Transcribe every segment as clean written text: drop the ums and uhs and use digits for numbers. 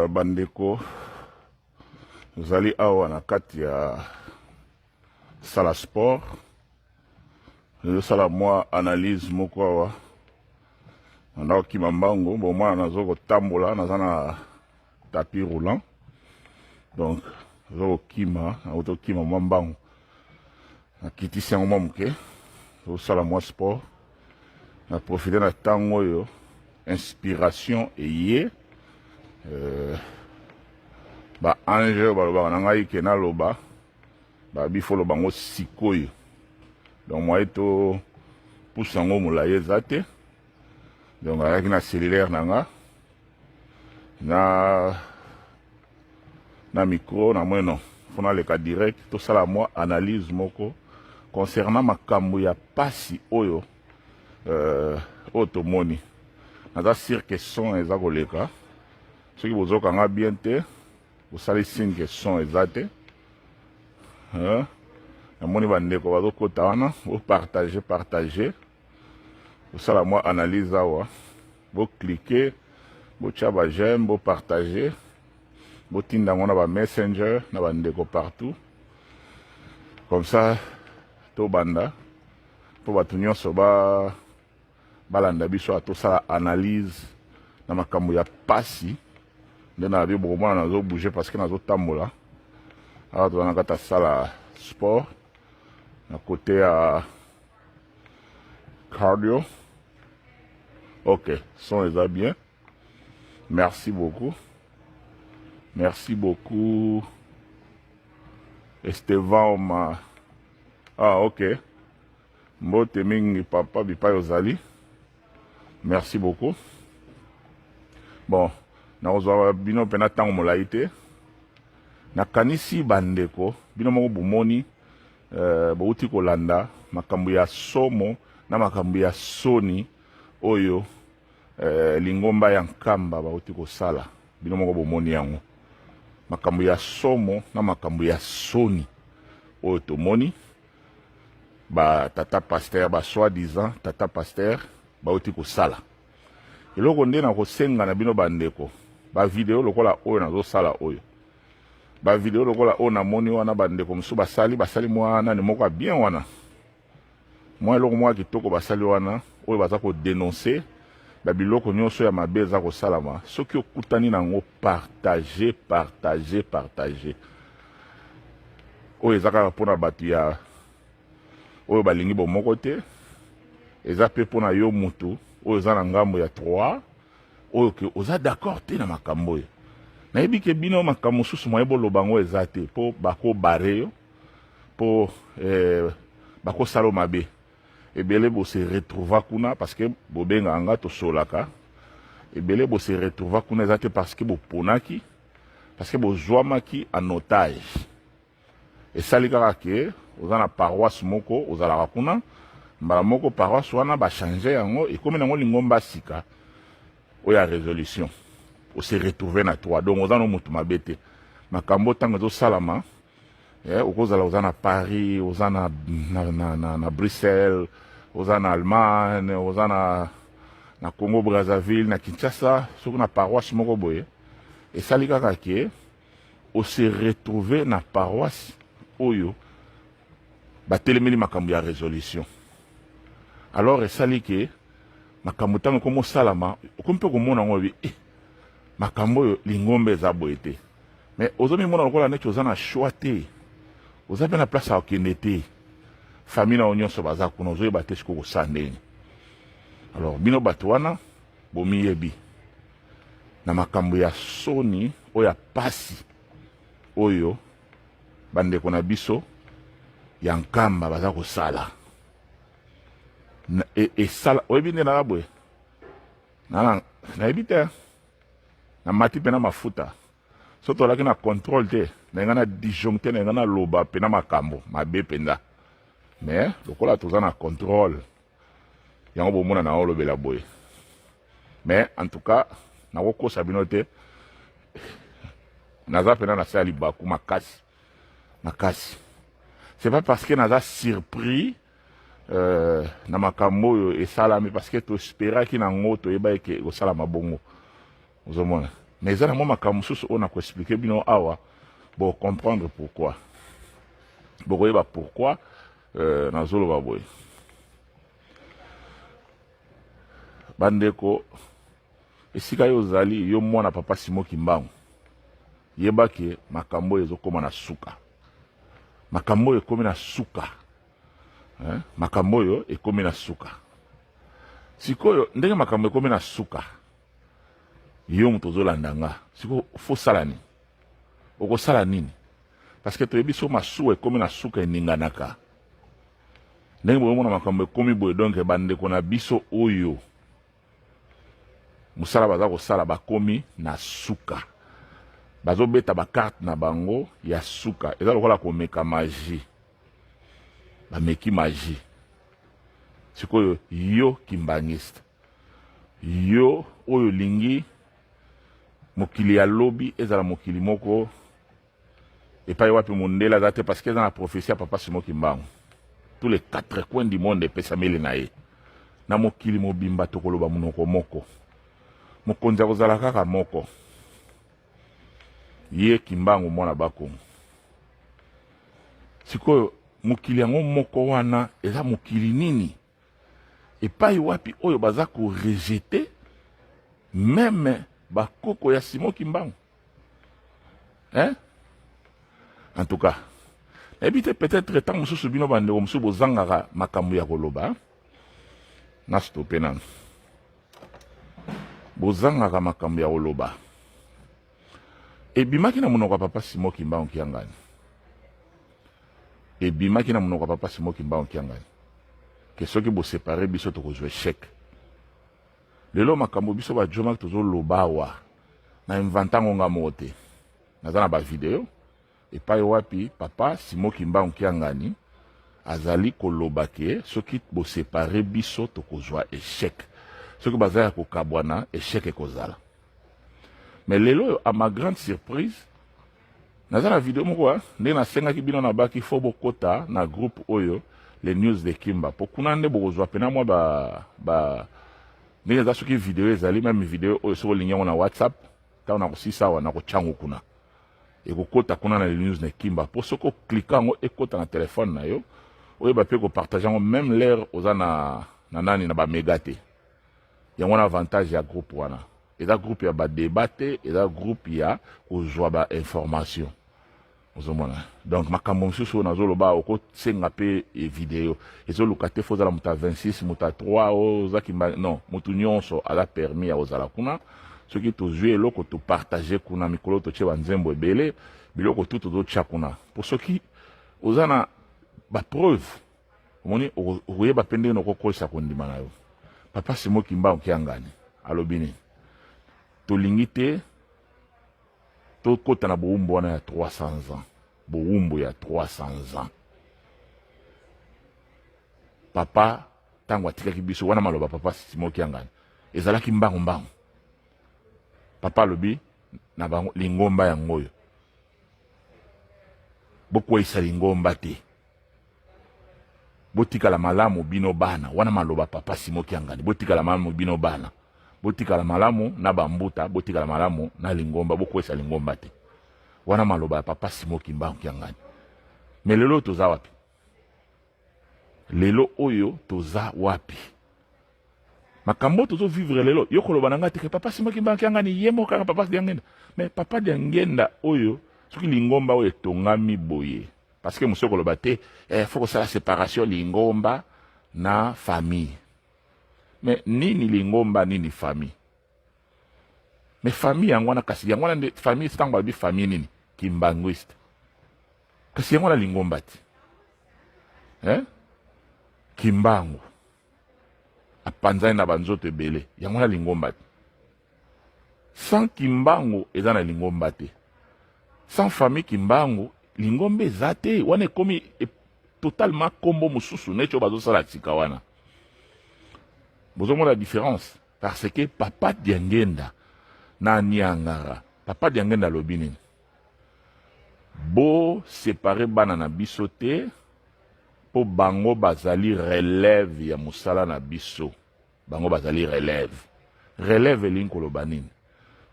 Bandeko, tozali awa na kati ya sala sport, ezosala mwa analyse moko awa. Nanda kokima mbangu, bo mwana nazo kotambola, naza na tapis roulant, donc nazo kokima, nauti kokima mwa mbangu, nakitisi yango mwa moke, tozosala mwa sport. Na profite na ntango oyo inspiration eye, ba ange oyo balobaka na ngai ke naloba, babi fo loba yango sikoyo. Donc moye to pusa yango molai eza te. Donc ayaki na cellulaire na nga na micro na moi, non, fo naleka direct, tosala mwa analyse moko concernant makambo ya pasi oyo oyo tomoni. Naza sûr que son eza koleka. Soki bozokanga bien te, bosali signe que son eza te. Namoni bandeko bazokota wana, bopartage, partage, bosala mwa analyse awa, boclique, botya baj'aime, bopartage, botinda yango na bamessenger na bandeko partout. Comme ça tobanda mpo bato nyonso ba balanda biso, tosala analyse na makambo ya pasi. Nde na bi bokomona nazobouge parce que nazotambola awa. Toza na kati ya sala sport na côté ya cardio. Ok, son eza bien. Merci beaucoup, merci beaucoup Estevan ma. Ah ok, mbote mingi papa bipai ozali, merci beaucoup. Bon, nakozwa bino mpena ntango molai te. Nakanisi bandeko bino moko bomoni, bouti kolanda makambo ya somo na makambo ya soni oyo lingomba ya Nkamba bauti kosala. Bino moko bomoni yango, makambo ya somo na makambo ya soni oyo tomoni batata pasteur, ba soi-disant tata pasteur bauti kosala. Eloko nde na kosenga na bino bandeko, bavideo lokola oyo nazosala oyo, bavideo lokola oyo namoni wana, bandeko mosusu basali mwa nani moko ya bien wana, mwa eloko moko ya kitoko basali wana, oyo baza kodénoncer babiloko nyonso ya mabe eza kosalama. Soki okutani nango, partage, partage, partage. Oyo eza kaka mpona bato ya oyo balingi bomoko te, eza mpe mpona yo mutu oyo oza na ngambo ya 3, oyo ke oza d'accord te na makambo oyo. Nayebi ke bino makambo mosusu moye boloba yango eza te, mpo bakobare yo, mpo bakosala mabe ebele. Bose retrouva kuna parce que bobengaka nga, tosolaka ebele. Bose retrouva kuna eza te parce que boponaki, parce que bozwamaki en otage. Esali kaka ke oza na paroisse moko, ozalaka kuna, mbala moko paroisse wana bachange yango, ekomi nango lingomba sika oyo ya résolution, ose retrouve na toi. Donc oza no moto mabe te. Makambo ntango ezosalama, okozala oza na Paris, oza na Bruxelles, oza na Allemagne, oza na Congo Brazzaville, na Kinshasa, soki na paroisse moko boye, esali kaka ke ose retrouve na paroisse oyo batelemeli makambo ya résolution. Alors esali ke makambo ntango ekomi osalama, okomi mpe komona yango, oyebi makambo oyo lingomba eza boye te, mais ozomimona lokola neti oza na choix te, oza mpe na place ya kokende te, famille na yo nyonso baza kuna, ozoyeba te sikoyo kosala ndenge. Alors bino bato wana bomiyebi na makambo ya soni oyo ya pasi oyo bandeko na biso ya Nkamba baza kosala. Esala oyebi nde naka boye, nayebi te, namati mpe na mafuta. So tozalaki na contrôle te, na ngai na disjoncte, na ngai naloba mpe na makambo mabe mpenza, mais lokola toza na contrôle, yango bomona na olobela boye. Mais en tout cas nakokosa bino te, naza mpena na se ya libaku makasi makasi. C'est pas parce que naza surpris na makambo oyo esalami, parce que toesperaki nango, toyeba eke ekosalama bongo. Ozomona. Mais eza na mwa makambo mosusu oyo nako expliquer bino awa, bo comprendre pourquoi, bokoyeba pourquoi nazoloba boye. Bandeko, esika yo ozali, yo mwana papa Simon Kimbangu, yeba ke makambo oyo ezokóma na suka. Makambo oyo ekómi na suka, hein? Makambo oyo ekómi na suka. Sikoyo ndenge makambo ekómi na suka, yo moto ozolanda nga sikoyo, fosala nini? Okosala nini? Parce que toyebi so masuwa ekómi na suka, eninganaka. Ndenge boyomona makambo ekómi boye, donc bandeko na biso oyo mosala baza kosala bakomi na suka, bazobeta bacarte na bango ya suka. Eza lokola komeka magie, bameki magie. Sikoyo yo kimbangiste, yo oyo olingi mokili ya lobi ezala mokili moko epai wapi mondele aza te, parce que eza na prophétie ya papa Simon Kimbangu, tous les quatre coins du monde epesameli na ye, na mokili mobimba tokoloba monoko moko, mokonzi akozala kaka moko, ye Kimbangu mwana Bakongo. Sikoyo mokili yango moko wana eza mokili nini, epai wapi oyo baza korejeter même bakoko ya Simon Kimbangu, hein? En tout cas, nayebi te, peut-être ntango mosusu bino bandeko mosusu bozangaka makambo ya koloba. Na stope nano, bozangaka makambo ya koloba. Ebimaki na monoko ya papa Simon Kimbangu Kiangani, ebimaki na monoko ya papa Simon Kimbangu Kiangani ke soki boséparer biso, tokozwa échec. Lelo makambo biso bajomaki tozoloba awa, na inventer ngo nga moko te. Naza na bavideo epai wapi papa Simon Kimbangu Kiangani azali koloba ke soki boséparer biso, tokozwa échec. Soki baza ya kokabwana, échec ekozala. Mais lelo oyo, à ma grande surprise, naza na video moko ndenge nasengaki bino na baki fo bokota na groupe oyo, Les News de Kimba, mpo kuna nde bokozwa pena mwa ba ndenge eza. Soki video ezali, même video oyo, soki olingi yango na WhatsApp, ntango nakosisa awa, nakotya yango kuna, ekokota kuna na Les News de Kimba, mpo soki ocliquer yango, ekota na telefone na yo, oyeba mpe kopartager yango même l'heure oza na nani na baméga te. Yango wana avantage ya groupe wana. Eza groupe ya badébat te, eza groupe ya kozwa bainformation. Ozomona, donc makambo mosusu oyo nazoloba, okosenga mpe video. Ezoluka te fo ozala moto ya 26, moto ya 3 oyo oza Kimba, non. Motu nyonso aza permis ya kozala kuna. Soki tozwi eloko, topartager kuna. Mikolo totie banzembo ebele, biloko tu tozotya kuna, mpo soki oza na bapreuve, omoni, okoyeba mpe ndenge nakokolisa kondima na yo. Papa Simon Kimbangu Kiangani alobi nini? Tolingi te tokɔta na bowumbu wana ya 300 ans, bowumbu ya 300 ans. Papa ntango atikaki biso wana, maloba papa Simon Kiangani ezalaki mbangu mbangu. Papa alobi na bango, lingomba yango oyo, bokweyisa lingomba te, botikala malamu bino bana. Wana maloba papa Simon Kiangani: botikala malamu bino bana, botikala malamu na bambuta, botikala malamu na lingomba, bokweyisa lingomba te. Wana maloba ya papa Simon Kimbangu Kiangani. Mais lelo toza wapi? Lelo oyo toza wapi? Makambo tozovivre lelo, yo koloba na ngai teke papa Simon Kimbangu Kiangani ye moko kaka papa Diangenda. Mais papa Diangenda oyo, soki lingomba oyo etongami boye, parce que mosu koloba te, faut kosala séparation lingomba na famille. Mais nini lingomba, nini famille? Mais famille yango wana, kasi yango wana nde famille. Ntango balobi famille nini, kimbanguiste, kasi yango wana lingomba te, eh? Kimbangu apanzani na banzoto ebele, yango wana lingomba te. Sans Kimbangu eza na lingomba te, sans famille Kimbangu lingomba eza te. Wana ekomi totalement kombo mosusu neti oyo bazosala tika wana. Bozomona différence? Parce que papa Diangenda na Niangara, papa Diangenda alobi nini? Boséparer bana na biso te, mpo bango bazali relève ya mosala na biso. Bango bazali relève. Relève elingi koloba nini?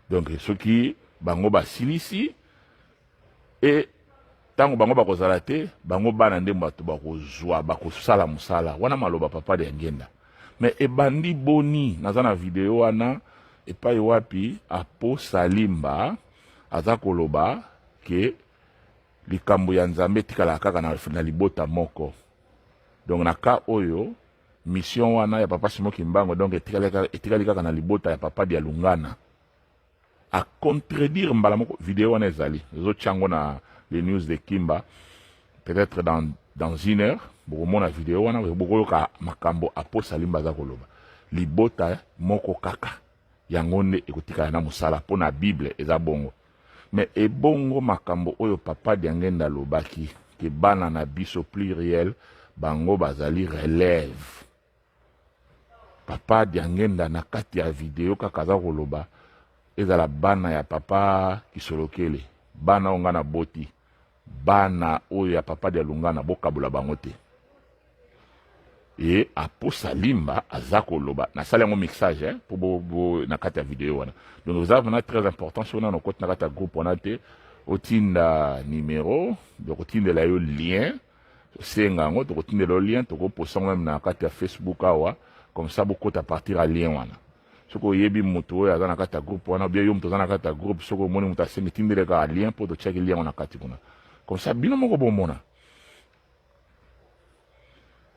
Donc soki bango basilisi e ntango bango bakozala te, bango bana nde bato bakozwa, bakosala mosala wana. Maloba papa Diangenda. Mais ebandi boni? Naza na video wana epai wapi Apo Salimba aza koloba ke likambo ya Nzambe etikalaka kaka na libota moko. Donc na cas oyo, mission wana ya papa Simon Kimbangu, donc etikali kaka na libota ya papa Dialungana. A contredire mbala moko. Video wana ezali, ezotia yango na les news de Kimba. Peut-être dans une heure bokomona video wana, bokoyoka makambo Apo Salimba aza koloba. Libota moko kaka yango nde ekotikala na mosala, mpo na Bible eza bongo. Mais ebongo makambo oyo papa Diangenda alobaki ke bana na biso, pluriel, bango bazali relève? Papa Diangenda na kati ya video kaka aza koloba, ezala bana ya papa Kisolokele, bana oyo nga na boti, bana oyo ya papa Dialungana, bokabola bango te. E Apo Salimba aza koloba, nasali yango mixage, eh, po bo na kati ya video wana. Donc eza vraiment très important. Soki nano okoti na kati ya groupe wana te, otinda numero, tokotindela yo lien. Osenga yango, tokotindela yo lien, tokoposta yango même na kati ya Facebook awa. Comme ça bokota partir ya lien wana. Soki oyebi moto oyo aza na kati ya groupe wana, bien yo moto oza na kati ya groupe, soki omoni moto asengi, tindele kaka lien, mpo totiaki lien wana kati kuna. Comme ça bino moko bomona,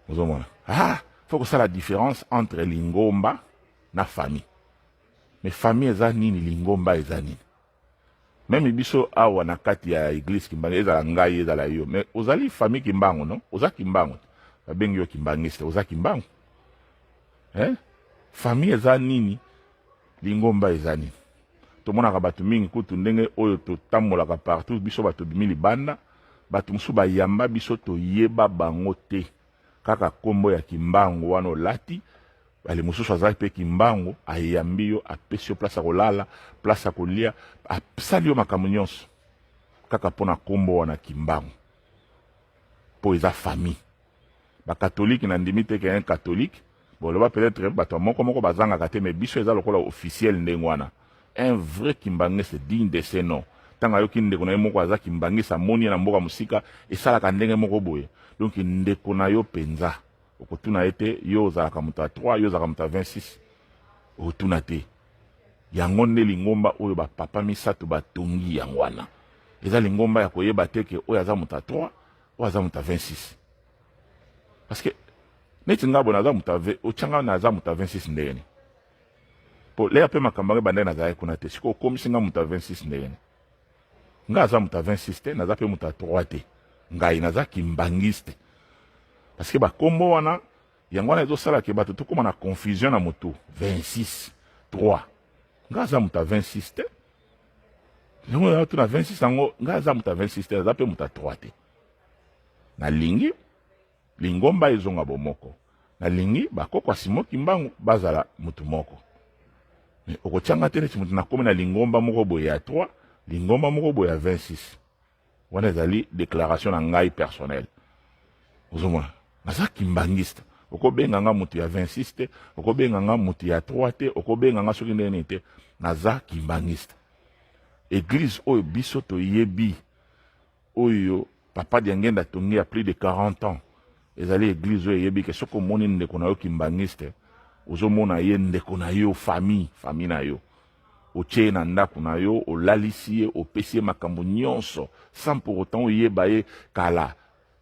ozomona. Ah, faut kosala différence entre lingomba na famille. Mais famille eza nini? Lingomba eza nini? Même biso awa na kati ya église Kimbangu, ezala ngai, ezala yo, mais ozali famille Kimbangu, non? Oza Kimbangu, babengi yo kimbangiste, oza Kimbangu, eh? Famille eza nini? Lingomba eza nini? Tomonaka bato mingi kutu ndenge oyo totambolaka partout, biso bato bimi libanda, bato mosusu bayamba biso, toyeba bango te, kaka nkombo ya Kimbangu wana olati. Bale mosusu azalaki mpe Kimbangu, ayambi yo, apesi yo place ya kolala, place ya kolia, asali yo makambo nyonso kaka mpo na nkombo wana Kimbangu, mpo eza famille. Bakatolike, nandimi te ke un catholique, boloba peut-être bato ya moko moko bazangaka te, mais biso eza lokola officiel ndenge wana. Un vrai kimbangiste digne de ce nom, ntango ayoki ndeko na ye moko aza kimbangiste, amoni ye na mboka mosika, esalaka ndenge moko boye. Donc ndeko na yo mpenza, okotuna ye te: yo ozalaka moto ya 3, yo ozalaka moto ya 26? Okotuna te. Yango nde lingomba oyo bapapa misato batongi. Yango wana eza lingomba ya koyeba te ke oyo aza moto ya 3, oyo aza moto ya 26. Parce que neti nga boye, naza moto, otyanga naza moto ya 26 ndenge nini? Po leya mpe makambo yango ebandaki, nazalaki kuna te. Sikoyo okomisi nga moto ya 26 ndenge nini? Nga aza moto ya 26 te, naza mpe moto ya 3 te. Ngai naza kimbangiste. Parce que bakombo wana, yango wana ezosalaka bato tokóma na confusion na motu. 26, 3, nga aza moto ya 26 te. Yango ya tuna 26 yango, nga aza moto ya 26 te, aza mpe moto ya 3 te. Nalingi lingomba ezonga bomoko, nalingi bakoko ya Simon Kimbangu bazala motu moko. Mais okotianga te neti moto nakomi na lingomba moko boye ya 3, lingomba moko boye ya 26. Wana ezali déclaration na ngai personnel. Ozomona, naza kimbangiste. Okobenga nga moto ya 26 te, okobenga nga moto ya 3 te, okobenga nga soki ndenge nini te. Naza kimbangiste. Église oyo biso toyebi, oyo papa Diangenda atongi ya plus de 40 ans, ezali église oyo eyebi ke soki omoni ndeko na yo kimbangiste, ozomona ye ndeko na yo, famille na yo, otie ye na ndako na yo, olalisi ye, opesi ye makambo nyonso sans pour autant oyeba ye kala.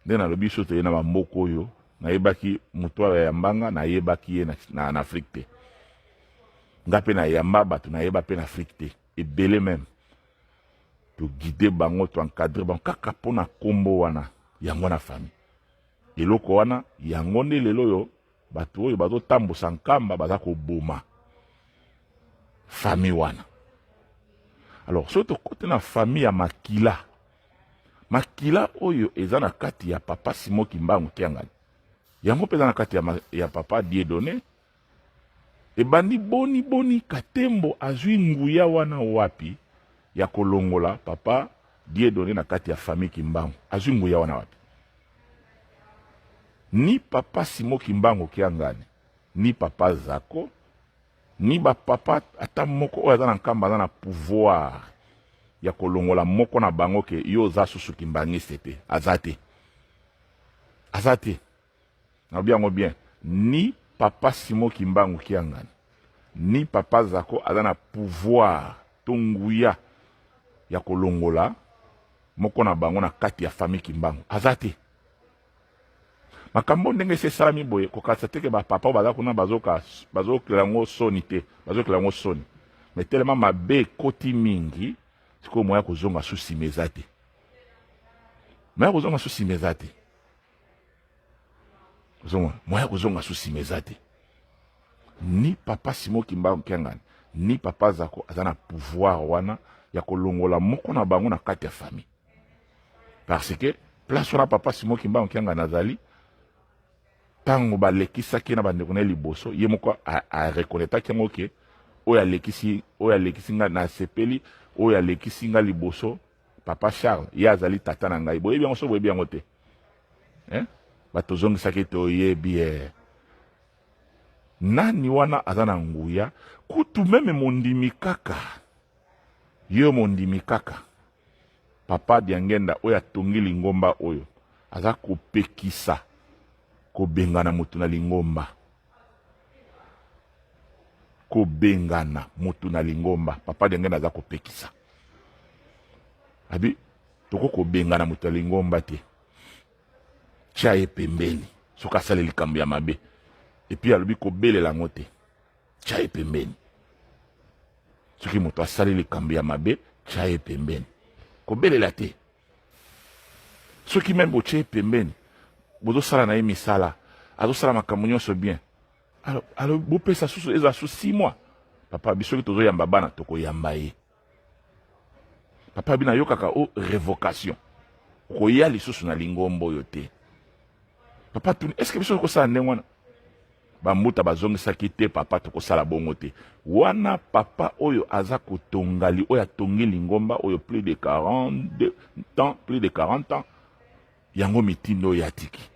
Nde nalobi, so toye na bamboka oyo, nayebaki moto oyo ayambanga, nayebaki ye na Afrique te. Nga mpe nayamba bato nayeba mpe na Afrique te, ebele même. Toguide bango, toencadre bango kaka mpo na nkombo wana. Yango na famille, eloko wana, yango nde lelo oyo bato oyo bazotambusa nkamba baza koboma famille wana. Alors soki tokoti na famille ya makila, makila oyo eza na kati ya papa Simon Kimbangu Kiangani, yango mpe eza na kati ya papa Dieudonné. Ebandi boni boni? Katembo azwi nguya wana wapi ya kolongola papa Dieudonné na kati ya famille Kimbangu? Azwi nguya wana wapi? Ni papa Simon Kimbangu Kiangani, ni papa Zako. Ni ba papa ata moko oyo aza na Nkamba aza na pouvoir ya kolongola moko na bango ke yo oza susu kimbangiste te. Aza te. Aza te. Nalobi yango bien. Ni papa Simon Kimbangu Kiangani, ni papa Zako aza na pouvoir to nguya ya kolongola moko na bango na kati ya famille Kimbangu. Aza te. Makambo ndenge esi esalami boye, kokanisa te ke ba papa oyo baza kuna bazoka bazokela yango soni te, bazokela yango soni. Mais tellement mabe ekoti mingi, sikoyo moya kozonga su sima eza te. Moya kozonga su sima eza te. Ozomona, moya kozonga su sima eza te. Ni papa Simon Kimbangu Kiangani, ni papa Zako aza na pouvoir wana ya kolongola moko na bango na kati ya famille. Parce que place wana papa Simon Kimbangu Kiangani azali, ntango balekisaki na bandeko na ye liboso, ye moko areconnaîtraki yango ke oyo alekisi, oyo alekisi nga nasepeli, oyo alekisi nga liboso papa Charles, ye azali tata na ngai. Boyebi yango so boyebi yango te? Eh? Bato ozongisaki toyebi eh. Nani wana aza na nguya kutu meme mondimi kaka yo mondimi kaka papa Diangenda oyo atongi lingomba oyo aza kopekisa kobengana moto na lingomba, kobengana moto na lingomba. Papa Diangenda aza kopekisa abi toko kobengana moto ya lingomba te, tia ye pembeni soki asali likambo ya mabe, epuis alobi kobelela yango te, tia ye pembeni. Soki moto asali likambo ya mabe, tia ye pembeni, kobelela te. Soki meme botie ye pembeni, bozosala na ye misala, azosala makambo nyonso bien, alors, alors bopesa susu ezala su 6 mois. Papa biso soki tozoyamba bana tokoyamba ye. Papa bino ayokaka o révocation, okoya lisusu na lingomba oyo te. Papa tuni, est-ce que biso tokosala ndenge wana? Bambuta bazongisaki te, papa tokosala bongo te. Wana papa oyo aza kotonga li, oyo atongi lingomba oyo plus de 42 ans, plus de 40 ans, yango mitindo oyo atiki.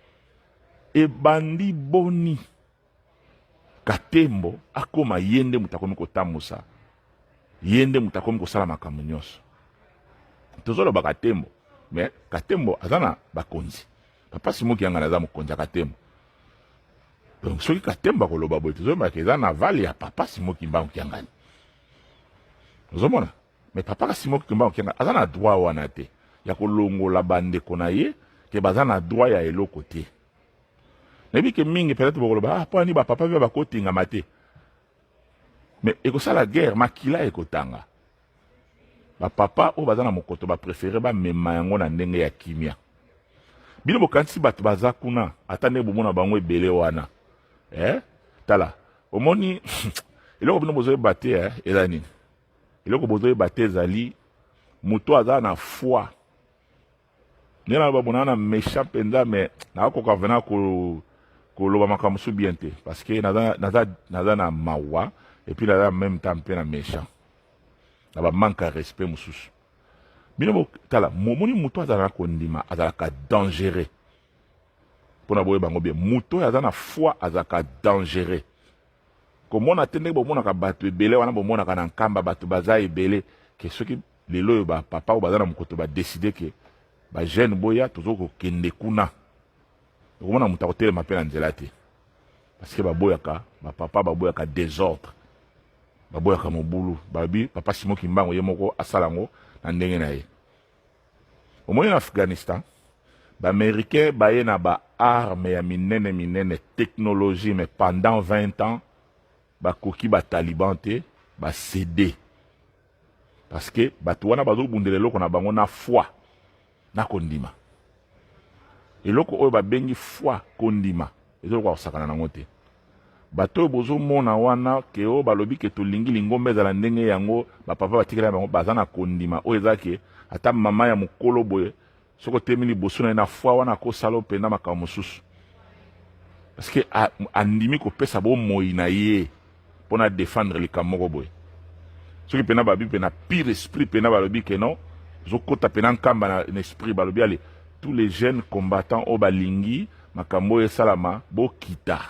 Ebandi boni Katembo akoma ye nde moto akomi kotambusa, ye nde moto akomi kosala makambo nyonso. Tozoloba Katembo, mais Katembo aza na bakonzi. Papa Simon Kiangani aza mokonzi ya Katembo. Donc soki Katembo akoloba boye, tozomona ke eza na vale ya papa Simon Kimbangu Kiangani. Ozomona? Mais papa Simon Kimbangu Kiangani aza na droit wana te ya kolongola bandeko na ye ke baza na droit ya eloko te. Nayebi ke mingi peut-être bokoloba ah mpo nini ba papa mpe bakotingama te. Mais ekosala guerre, makila ekotanga. Ba papa oyo baza na mokoto ba préférer ba mema yango na ndenge ya kimia. Bino bokanisi bato baza kuna ata ndenge bomona bango ebele wana. Eh? Tala, omoni eloko bino bozoyeba te eh, eza nini? Eloko bozoyeba te ezali moto aza na foi. Ndenge na babona na méchant mpenza, mais nakokoka vraiment ko koloba makambo mosusu bien te parce que naza, naza, naza na mawa et puis naza en même temps mpe na méchant na ba manque ya respect mosusu. Bino botala, momoni moto azala na kondima azalaka dangereux. Mpona boyeba yango bien, moto oyo aza na foi azalaka dangereux. Komona te ndenge bomonaka bato ebele wana, bomonaka na Nkamba bato baza ebele ke soki lelo oyo ba papa oyo baza na mokoto ba décider ke ba jeune boya tozo kokende kuna, okomona moto akotelema mpe na nzela te parce que baboyaka ba papa, baboyaka désordre, baboyaka mobulu. Babi papa Simon Kimbangu ye moko asala yango na ndenge na ye. Omoni na Afghanistan, ba Américains baye na ba armes ya minene minene, technologie, mais pendant 20 ans bakoki ba Taliban te, ba céder parce que bato wana bazobundela eloko na bango na foi na kondima. Eloko oyo babengi foi, kondima, eza eloko ya kosakana nango te. Bato oyo bozomona wana ke oyo balobi ke tolingi lingomba ezala ndenge yango, bapapa batikela bango, baza na kondima oyo eza ke ata mama ya mokolo boye soki otemi liboso na ye na foi wana akosala mpenza makambo mosusu parce que andimi kopesa bomoi na ye mpona défendre likambo moko boye. Soki mpena babi mpena pire esprit mpena balobi ke non, ozokota mpena Nkamba na esprit, balobi ale tous les jeunes combattants oyo balingi makambo oyo esalama, bokita,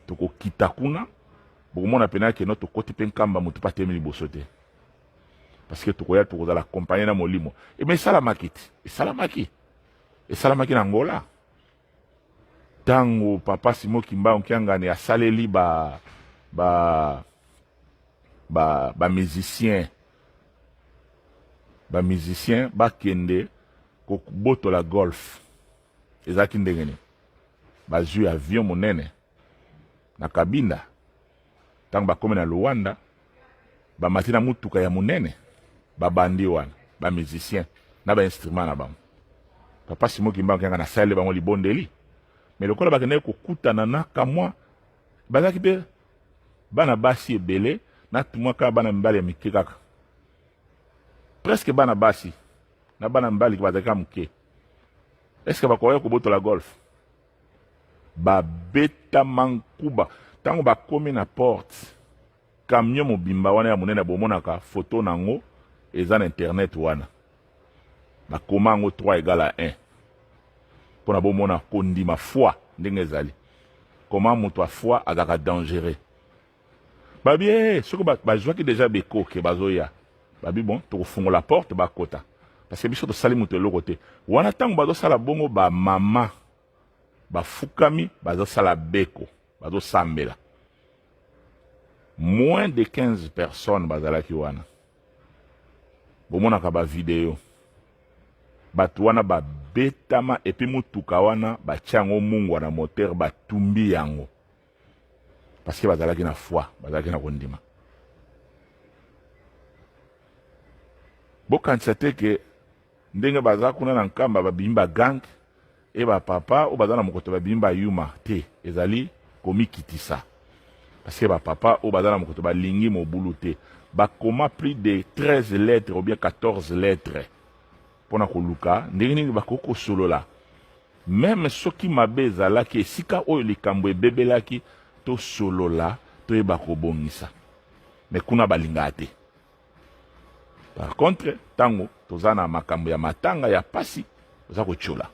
tokokita kuna. Bokomona pena ke no tokoti mpe nkamba, moto mpe atemi liboso te, parce que tokoya, tokozala accompagné na molimo. Eme esalamaki ti esalamaki, esalamaki na Angola ntango papa Simo Kimbangu Kiangani asaleli ba ba ba ba musicien, ba musicien bakende kobotola golf. Ezalaki ndenge nini? Bazwi avion monene na Kabinda. Ntango bakomi na Luanda, bamati na mutuka ya monene, babandi wana ba musicien na ba instrument na bango. Papa Simo Kimbangu Kiangani asaleli bango libondeli, mais lokola bakendaki kokutana na kamwa, bazalaki mpe bana basi ebele na tumwa kaka bana mibali ya mike, kaka presque bana basi na bana mibali bazalaki kaka moke. Est-ce bakoya kobotola golf? Babetama nkuba. Ntango bakomi na porte, camion mobimba wana ya monene, bomonaka foto nango eza na internet wana, bakoma yango 3 égale à 1, mpona bomona kondima, foi ndenge ezali, comment moto ya foi azalaka dangereux. Babi eh, soki bazwaki deja bekoke bazoya, babi bon, tokofungola porte, bakota, parce que biso tosali moto eloko te. Wana ntango bazosala bongo, bamama bafukami, bazosala beko, bazosambela. Moins de 15 personnes bazalaki wana. Bomonaka bavideo, bato wana babetama, et puis motuka wana batia yango mungwa na moteur, batumbi yango, parce que bazalaki na foi, bazalaki na kondima. Bokanisa te ke ndenge baza kuna na Nkamba babimi bagang e bapapa oyo baza na mokoto babimi bayuma te. Ezali komikitisa, parce que bapapa oyo baza na mokoto balingi mobulu te. Bakoma plus de 13 lettres ou bien 14 lettres mpona koluka ndenge nini bakoki kosolola, même soki mabe ezalaki esika oyo likambo ebebelaki, tosolola, toyeba kobongisa. Mais kuna balingaka te. Par contre, ntango toza na makambo ya matanga ya pasi, boza kotiola,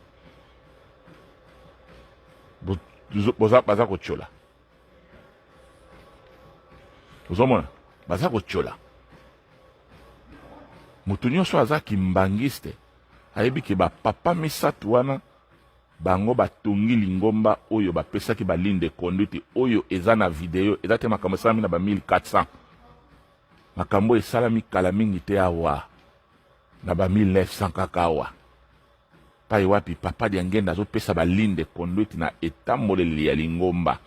baza kotiola. Ozomona baza kotiola. Moto nyonso aza kimbangiste ayebi ke bapapa misato wana, bango batongi lingomba oyo bapesaki baligne de conduite oyo eza na video. Eza te makambo esalami na ba 1400, makambo esalami kala mingi te awa na ba 1900 kaka awa, pai wapi papa Diangenda azopesa baligne de conduite na etamboleli ya lingomba.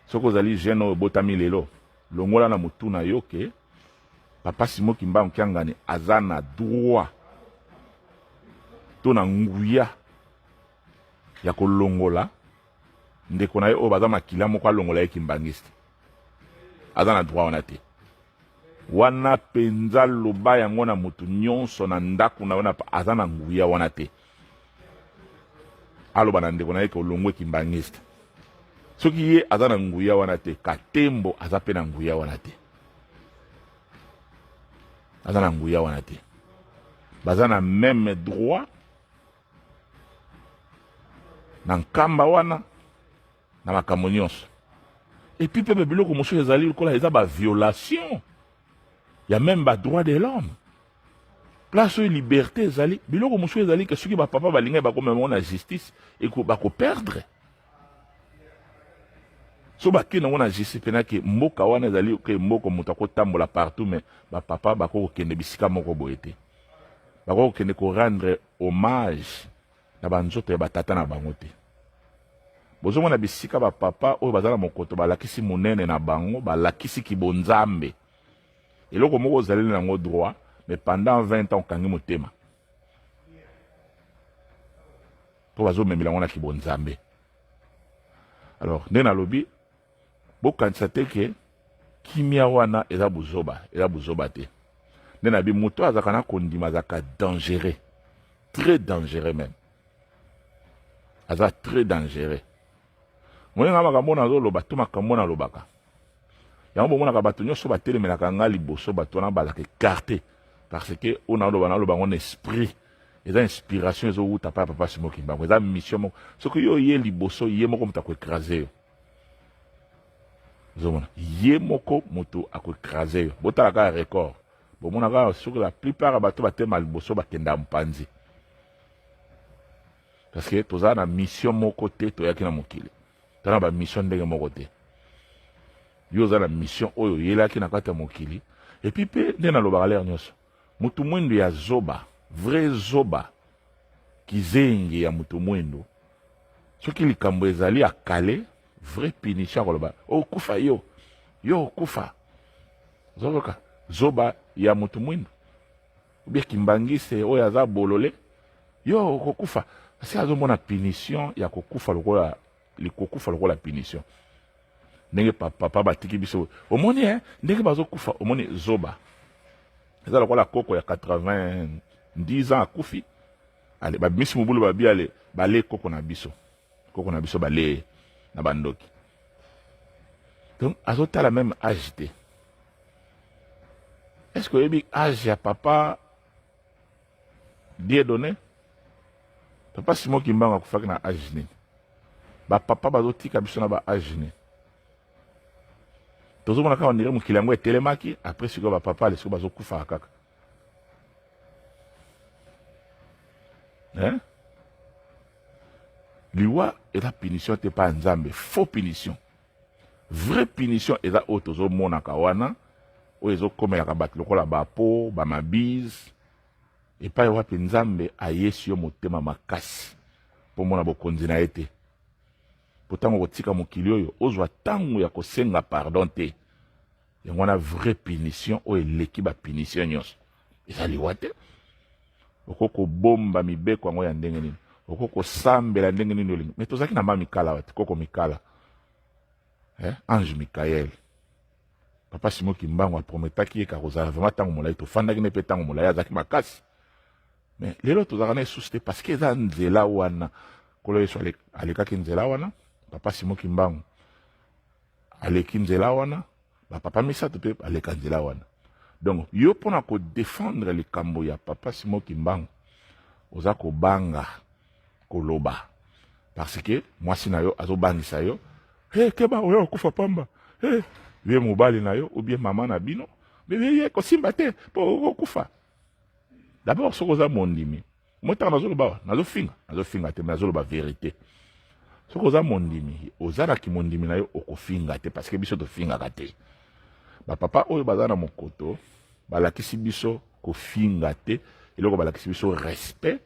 Soki ozali jeune oyo obotami lelo, longola na motu na yo ke papa Simo Kimbangu Kiangani aza na droit to na nguya ya kolongola ndeko na ye oyo baza makila moko, alongola ye kimbangiste. Aza na droit wana te. Wana mpenza loba yango na motu nyonso na ndako na yo, na aza na nguya wana te aloba na ndeko na ye ke olongwe kimbangiste. Soki ye aza na nguya wana te, Katembo aza mpe na nguya wana te. Aza na nguya wana te. Baza na même droit na Nkamba wana na makambo nyonso. Et puis mpe biloko mosusu ezali lokola eza baviolation ya même badroit de l'homme. Place oyo liberté ezali, biloko mosusu ezali ke soki bapapa balingai bakomema bango na justice, bakoperdre. So bakende yango na justice mpena ke mboka wana ezali ke mboka moto akotambola partout, mais bapapa bakoki kokende bisika moko boye te, bakoki kokende korendre hommage na banzoto ya batata na bango te. Bozomona bisika bapapa oyo baza na mokoto balakisi monene na bango, balakisi kibonzambe. Eloko moko ozaleli nango droit, mais pendant 20 ans okangi motema mpo bazomemela yango na kibonzambe. Alors nde nalobi, bokanisa te ke kimia wana eza buzoba. Eza buzoba te. Nde nabi, moto azalaka na kondima azalaka dangereux, très dangereux même, aza très dangereux. Moninga, makambo nazoloba to makambo nalobaka yango, bomonaka bato nyonso batelemelaka nga liboso, bato wana bazalaka écarté, parce que oyo naloba, naloba yango na esprit. Eza inspiration ezowuta pa papa Simo Kimbangu, eza mission moko. Soki yo ye liboso, ye moko moto akoécraser yo. Ozomona ye moko moto ako ecraser yo. Botala kaka record. Bomona kaka soki la plupart ya bato batema liboso bakenda mpanzi. Parce que toza na mission moko te toyaki na mokili. Toza na ba mission ndenge moko te. Yo oza na mission oyo oyelaki na kati ya mokili. Et puis pe nde nalobaka lere nyonso. Mutu mwindu ya zoba, vrai zoba, kizengi ya mutu mwindu. Soki likambo ezali akale, vrai punition akoloba okufa yo, yo okufa. Ozoyoka zoba ya mutu mwindu. Ou bien kimbangiste oyo aza bolole, yo okokufa. Parce que azomona punition ya kokufa lokola likokufa lokola punition. Ndenge papa batiki biso omoni eh, ndenge bazokufa omoni zoba eza lokola koko ya 90 ans akufi ale babimisi mobulu babi ale bale koko na biso koko na biso bale na bandoki donc azotala meme age te. Est ce que oyebi age ya papa Dieudonné? Papa Simon Kimbangu akufaki na age nini? Ba papa bazotika biso na ba age nini? Tozomona kaka ondire mokili yango etelemaki après sikoyo ba papa ale sikoyo bazokufaka kaka. Hein? Liwa eza punition te pa Nzambe, faux punition. Vraie punition eza oyo tozomonaka wana, oyo ezokomelaka bato lokola ba po, ba mabiz, epai wapi Nzambe ayesi yo motema makasi mpo mona bokonzi na ye te. Mpo ntango okotika mokili oyo, ozwa ntango ya kosenga pardon te. Yango wana vraie punition oyo eleki ba punition nyonso eza liwa te. Okoki kobomba mibeko yango ya ndenge nini, okoki kosambela ndenge nini olingi. Mais tozalaki na ma Mikala wati, koko Mikala, eh, ange Mikael. Papa Simon Kimbangu aprometaki ye kakozala vraiment ntango molai, tofandaki ne mpe ntango molai, azalaki makasi. Mais lelo tozalaka na esusu te parce que eza nzela wana. Nkolo Yesu alekaki nzela wana, Papa Simon Kimbangu aleki nzela wana, ba papa misato mpe baleka nzela wana. Donc yo mpona ko défendre likambo ya Papa Simon Kimbangu oza kobanga koloba parce que mwasi na yo azobangisa yo, hey, keba oya okufa pamba, hey, ye mobali na yo ou bien mama na bino bebe ye kosimba te mpo okokufa. D'abord soki oza mondimi, moi ntango nazoloba nazofinga, nazofinga te mais nazoloba verite. Soki oza mondimi, oza na kimondimi na yo, okofinga te parce que biso tofingaka te. Ba papa oyo baza na mokoto balakisi biso kofinga te, eloko balakisi biso respect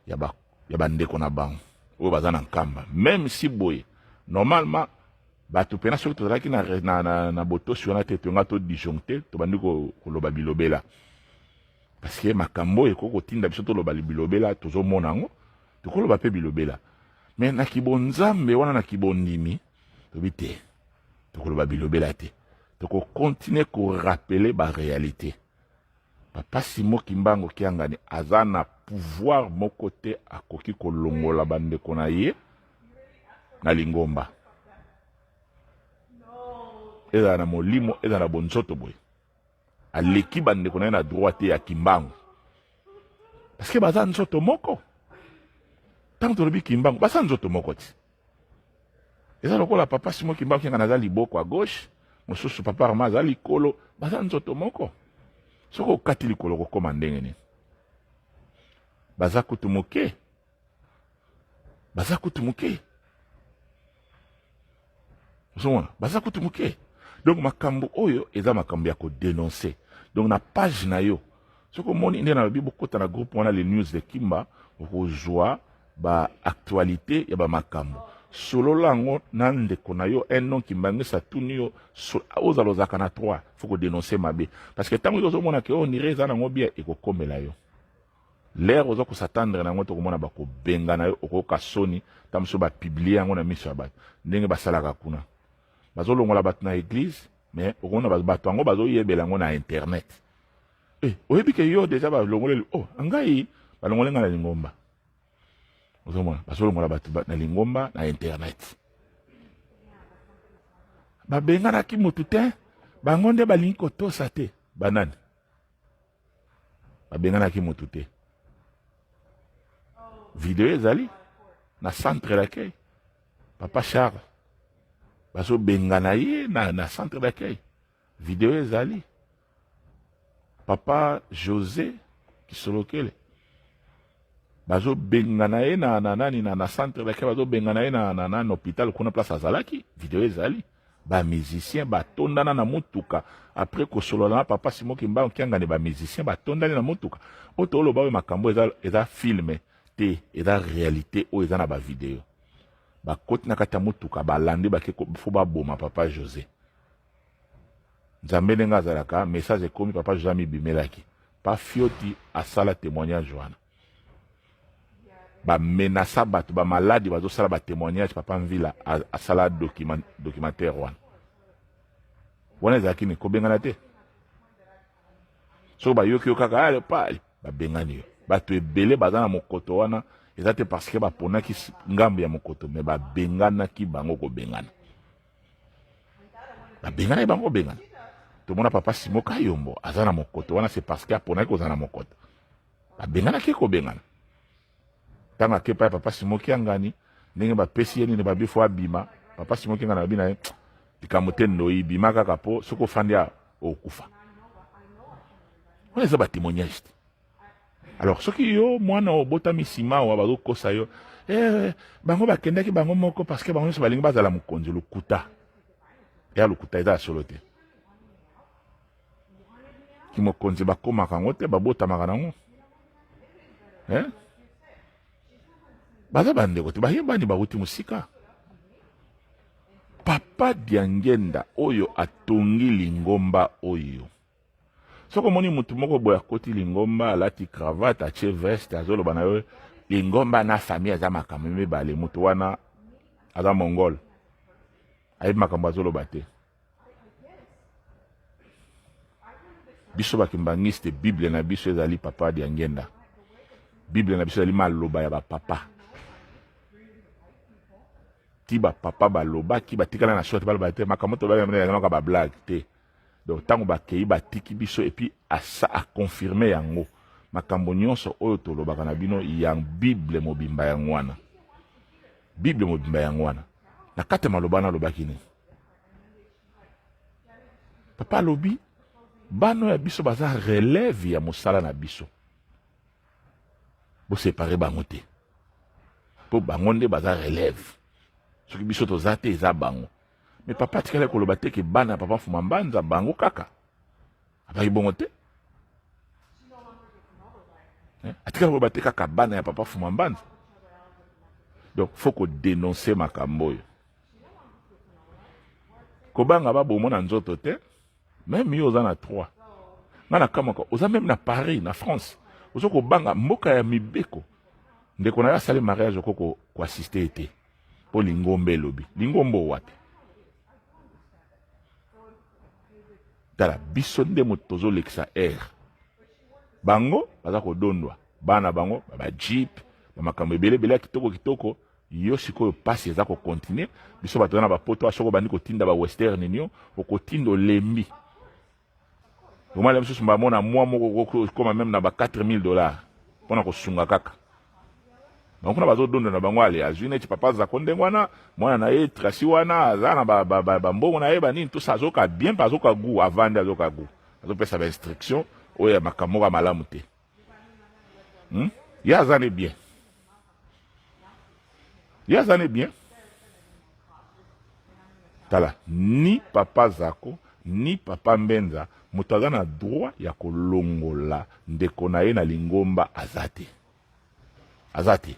ya ba ya bandeko na bango oyo baza na nkamba. Même si boye normalement bato pena soki tozalaki na, na, na, na botosi wana te, tonga to disjoncte, tobandi koloba bilobela parce que makambo oyo ekoki kotinda biso toloba bilobela, tozomona yango, tokoloba pe bilobela. Mais na kibonzambe wana, na kibondimi, tobi te, tokoloba bilobela te, tokokontinue korapele ba réalité. Papa Simon Kimbangu Kiangani aza na pouvoir moko te akoki kolongola bandeko na ye na lingomba, ezala na molimo, ezala na bonzoto boye. Aleki bandeko na ye na droit te ya Kimbangu parce que baza nzoto moko. Ntango tolobi Kimbangu, baza nzoto moko ti. Eza lokola Papa Simon Kimbangu Kiangani aza liboko à gauche, mosusu Papa Armand aza likolo, baza nzoto moko. Soki okati likolo kokoma ndenge nini? Baza kutu moke, baza kutu moke, ozomona baza kutu moke. Donc makambo oyo eza makambo ya kodenoncer. Donc na page na yo soki omoni nde nalobi bokota na groupe wana les news de Kimba, okozwa ba actualité ya ba makambo. Solola yango na ndeko na yo un non kimbangisa atuni yo, ozala ozalaka na 3, faut kodenoncer mabe parce que ntango yo ozomona ke oyo nire eza nango bien, ekokomela yo l'heure oza kosatendre na yango, tokomona bakobenga na yo, okoyoka soni ntango mosusu bapublie yango na miso ya bato ndenge basalaka kuna, bazolongola bato na église, mais okomona bato yango bazoyebela yango na internet. Oyebi ke yo deja balongoleli, oh ngai balongoli ngai na lingomba, ozomona bazolongola bato na lingomba na internet. Babenganaki motu te, bango nde balingi kotosa te. Banani babenganaki motu te? Video ezali na centre d'accueil Papa Charles. Bazobengana ye na, na centre d'accueil. Video ezali. Papa José Kisolokele bazobengana ye na, na nani na, na centre d'accueil, bazobengana ye na, na, na, na hôpital kuna place azalaki. Video ezali. Ba musiciens batondana na motuka après kosolola na papa Simon Kimbangu Kiangani, ba musiciens batondani na motuka. Oyo toloba oyo makambo eza, eza film te, eza réalité oyo eza na ba video. Bakoti na kati ya motuka, balandi bake fo baboma papa José. Nzambe ndenge azalaka, message ekomi papa José amibimelaki. Pa Fioti asala témoignage wana. Ba menasa bato ba maladi bazosala ba témoignage, papa Mvila asala documentaire wana. Wana ezalaki nini? Kobengana te. Soki bayoki yo kaka ale pale, babengani yo. Bato ebele baza na mokoto wana, eza te parce que baponaki ngambo ya mokoto, mais babenganaki bango kobengana. Babenganaki bango kobengana. Tomona papa Simo Kayombo aza na mokoto wana, c'est parce que aponaki kozala na mokoto. Babenganaki kobengana. Ntango akepa ya papa Simo Kiangani, ndenge bapesi ye nini, babi fo abima. Papa Simo Kiangani abi na ye likambo te, ndoi bima kaka po soki ofandi ya okufa. Wana eza ba témoignage te. Alors soki yo mwana obotami nsima awa bazokosa yo, bango bakendaki bango moko parce que bango nyonso balingi bazala mokonzi, lokuta. Ya lokuta, eza ya solo te. Kimokonzi bakomaka yango te, babotamaka nango. Eh? Baza bandeko te, bayebani, bawuti mosika. Papa Diangenda oyo atongi lingomba oyo. Soki omoni mutu moko boye akoti lingomba, alati cravate, atie veste, azoloba na yo lingomba na famille aza makambo mibale, mutu wana aza mongol, ayebi makambo azoloba te. Biso bakimbangiste, Bible na biso ezali papa Diangenda. Bible na biso ezali maloba ya bapapa. Ti bapapa balobaki, batikala na short, baloba te makambo to ba ba blague te. Donc tango bakei batiki biso et puis asa a confirmer yango. Makambo nyonso oyo tolobaka na bino ya Bible mobimba yango wana. Bible mobimba yango wana. Na kati ya maloba wana alobaki nini? Papa alobi bana ya biso baza relève ya mosala na biso. Bo séparer bango te. Po bango nde baza relève. Soki biso toza te eza bango. Mais papa atikali koloba te ke bana ya papa Fuma Mbanza bango kaka. Abaki bongo te. Atikali koloba te kaka bana ya papa Fuma Mbanza. Donc faut ko dénoncer makambo oyo. Kobanga babomo na nzoto te. Même yo oza na 3. Nga na kamwaka, oza même na Paris, na France. Ozo kobanga mboka ya mibeko. Ndeko na yo asali mariage oko ko assister ete. Po lingomba elobi. Lingomba wapi? Tala biso nde moto tozolekisa air. Bango baza kodondwa. Bana bango ba jeep, ba makambo ebele ebele ya kitoko kitoko. Yo sikoyo pasi eza ko continuer. Biso bato na ba poto soko bandi kotinda ba Western Union, okotinda olembi. Omala misusu bamona mwa moko okoma même na ba 4000 $ mpona kosunga kaka. Bango kuna bazodonda na bango, ale azwi neti papa Zako ndenge wana, mwana na ye Trasi wana aza na bambongo na ye banini tosa, azoka bien mpe azoka gu avandi, azoka gu azopesa ba instruction oyo ya makambo moko ya malamu te. Ye aza ne bien, ye aza ne bien. Tala, ni papa Zako ni papa Mbenza, moto aza na droit ya kolongola ndeko na ye na lingomba aza te, aza te.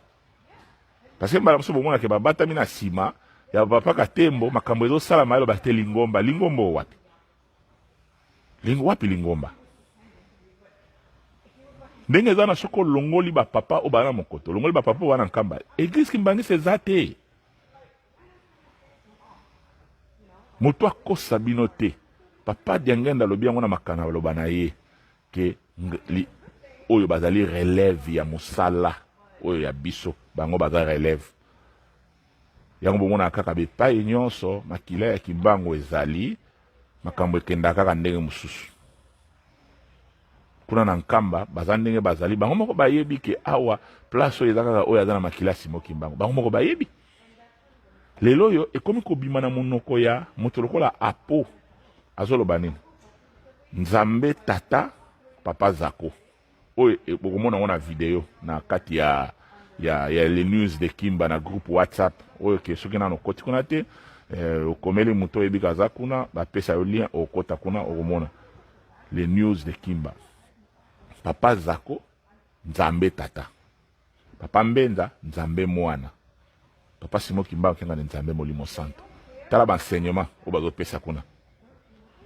Parce que mbala mosusu bomonake babatami na nsima ya papa Katembo, makambo ezosalama, eloba te lingomba. Lingomba oyo wapi? Lingo wapi lingomba? Ndenge eza na, soki olongoli bapapa oyo baa na mokoto, olongoli bapapa oyo baa na Nkamba, église kimbangisi eza te. Moto akosa bino te. Papa Diangenda alobi yango na makana baloba na ye ke oyo bazali relève ya mosala oyo ya biso, bango baza relève yango. Bomonaka kaka bepai nyonso makila ya Kimbangu ezali, makambo ekendaka kaka ndenge mosusu. Kuna na Nkamba baza ndenge bazali, bango moko bayebi ke awa place oyo eza kaka oyo aza na makila Simo Kimbangu, bango moko bayebi. Lelo oyo ekomi kobima na monoko ya moto lokola Apo, azoloba nini? Nzambe tata papa Zako. Oyo e, bokomona yango na video na kati ya ya ya les news de Kimba na groupe WhatsApp oyo ke soki nano okoti kuna te eh, okomeli moto oyebi kaza kuna bapesa yo lien okota kuna okomona les news de Kimba. Papa Zako Nzambe tata. Papa Mbenza Nzambe mwana. Papa Simon Kimbangu Kiangani Nzambe Molimo Santo. Tala ba enseignement oyo bazopesa kuna.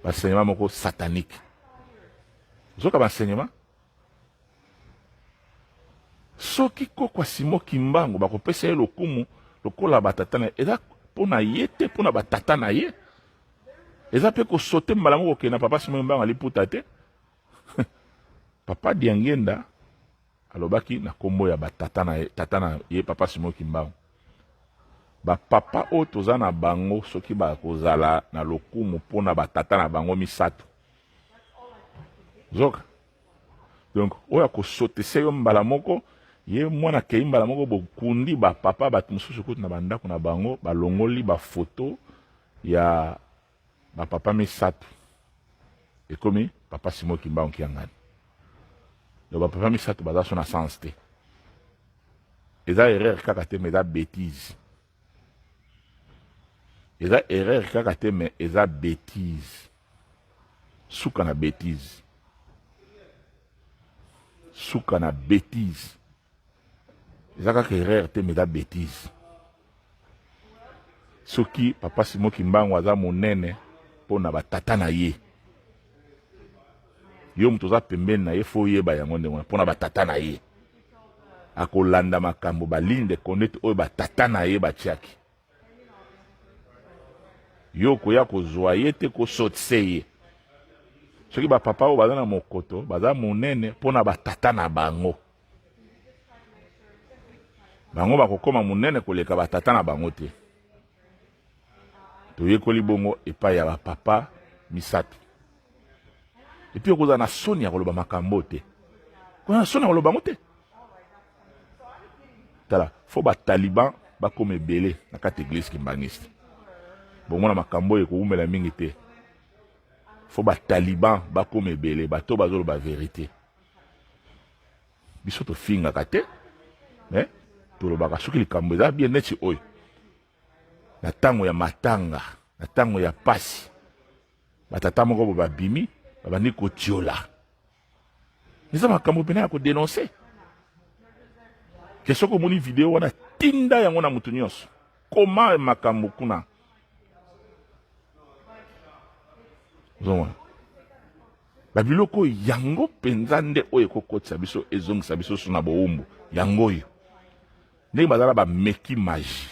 Ba enseignement moko satanique. Ozoka ba enseignement? Soki koko ya Simon Kimbangu bakopesa ye lokumu lokola batata na ye, eza mpo na ye te, mpo na batata na ye. Eza mpe kosote mbala moko kokende na papa Simon Kimbangu aliputa te. Papa Diangienda alobaki na kombo ya ba tata na ye, tata na ye papa Simon Kimbangu. Ba papa oyo toza na bango soki bakozala na lokumu mpo na ba tata na bango misato. Zoka. Donc oyo akosotese yo mbala moko ye mwana akei mbala moko bokundi ba papa bato mosusu kutu na bandako na bango balongoli ba photo ya ba papa misato ekomi papa Simon Kimbangu Kiangani. Donc ba papa misato baza so na sens te. Eza erreur kaka te mais eza bêtise. Eza erreur kaka te mais eza bêtise. Suka na bêtise. Suka na bêtise. Eza kaka erreur te mais eza bêtise. Soki papa Simon Kimbangu aza monene mpo na batata na ye, yo moto oza pembeni na ye fo oyeba yango ndenge wana mpo na batata na ye. Akolanda makambo ba ligne de conduite oyo batata na ye batiaki. Yo okoya kozwa ye te kosotise ye. Soki bapapa oyo baza na mokoto baza monene mpo na batata na bango, bango bakokoma monene koleka batata na bango te. Toyekoli bongo epai ya bapapa misato. Epuis okozala na soni ya koloba makambo te, okozala na soni ya koloba yango te. Tala, fo bataliban bakoma ebele na kati eglise kimbangiste. Bomona makambo oyo ekowumela mingi te. Fo bataliban bakoma ebele, bato bazoloba verite. Biso tofingaka te, mais tolobaka soki likambo eza bien neti oyo. Na tango ya matanga, na tango ya pasi, batata moko bo babimi, babandi kotiola. Eza makambo pena ya kodenonse. Ke soki omoni video wana, tinda yango na moto nyonso. Koma makambo kuna. Ozomona? Ba biloko oyo yango mpenza nde oyo ekokotisa biso, ezongisa biso su na bowumbu. Yango oyo ndenge bazala bameki magie.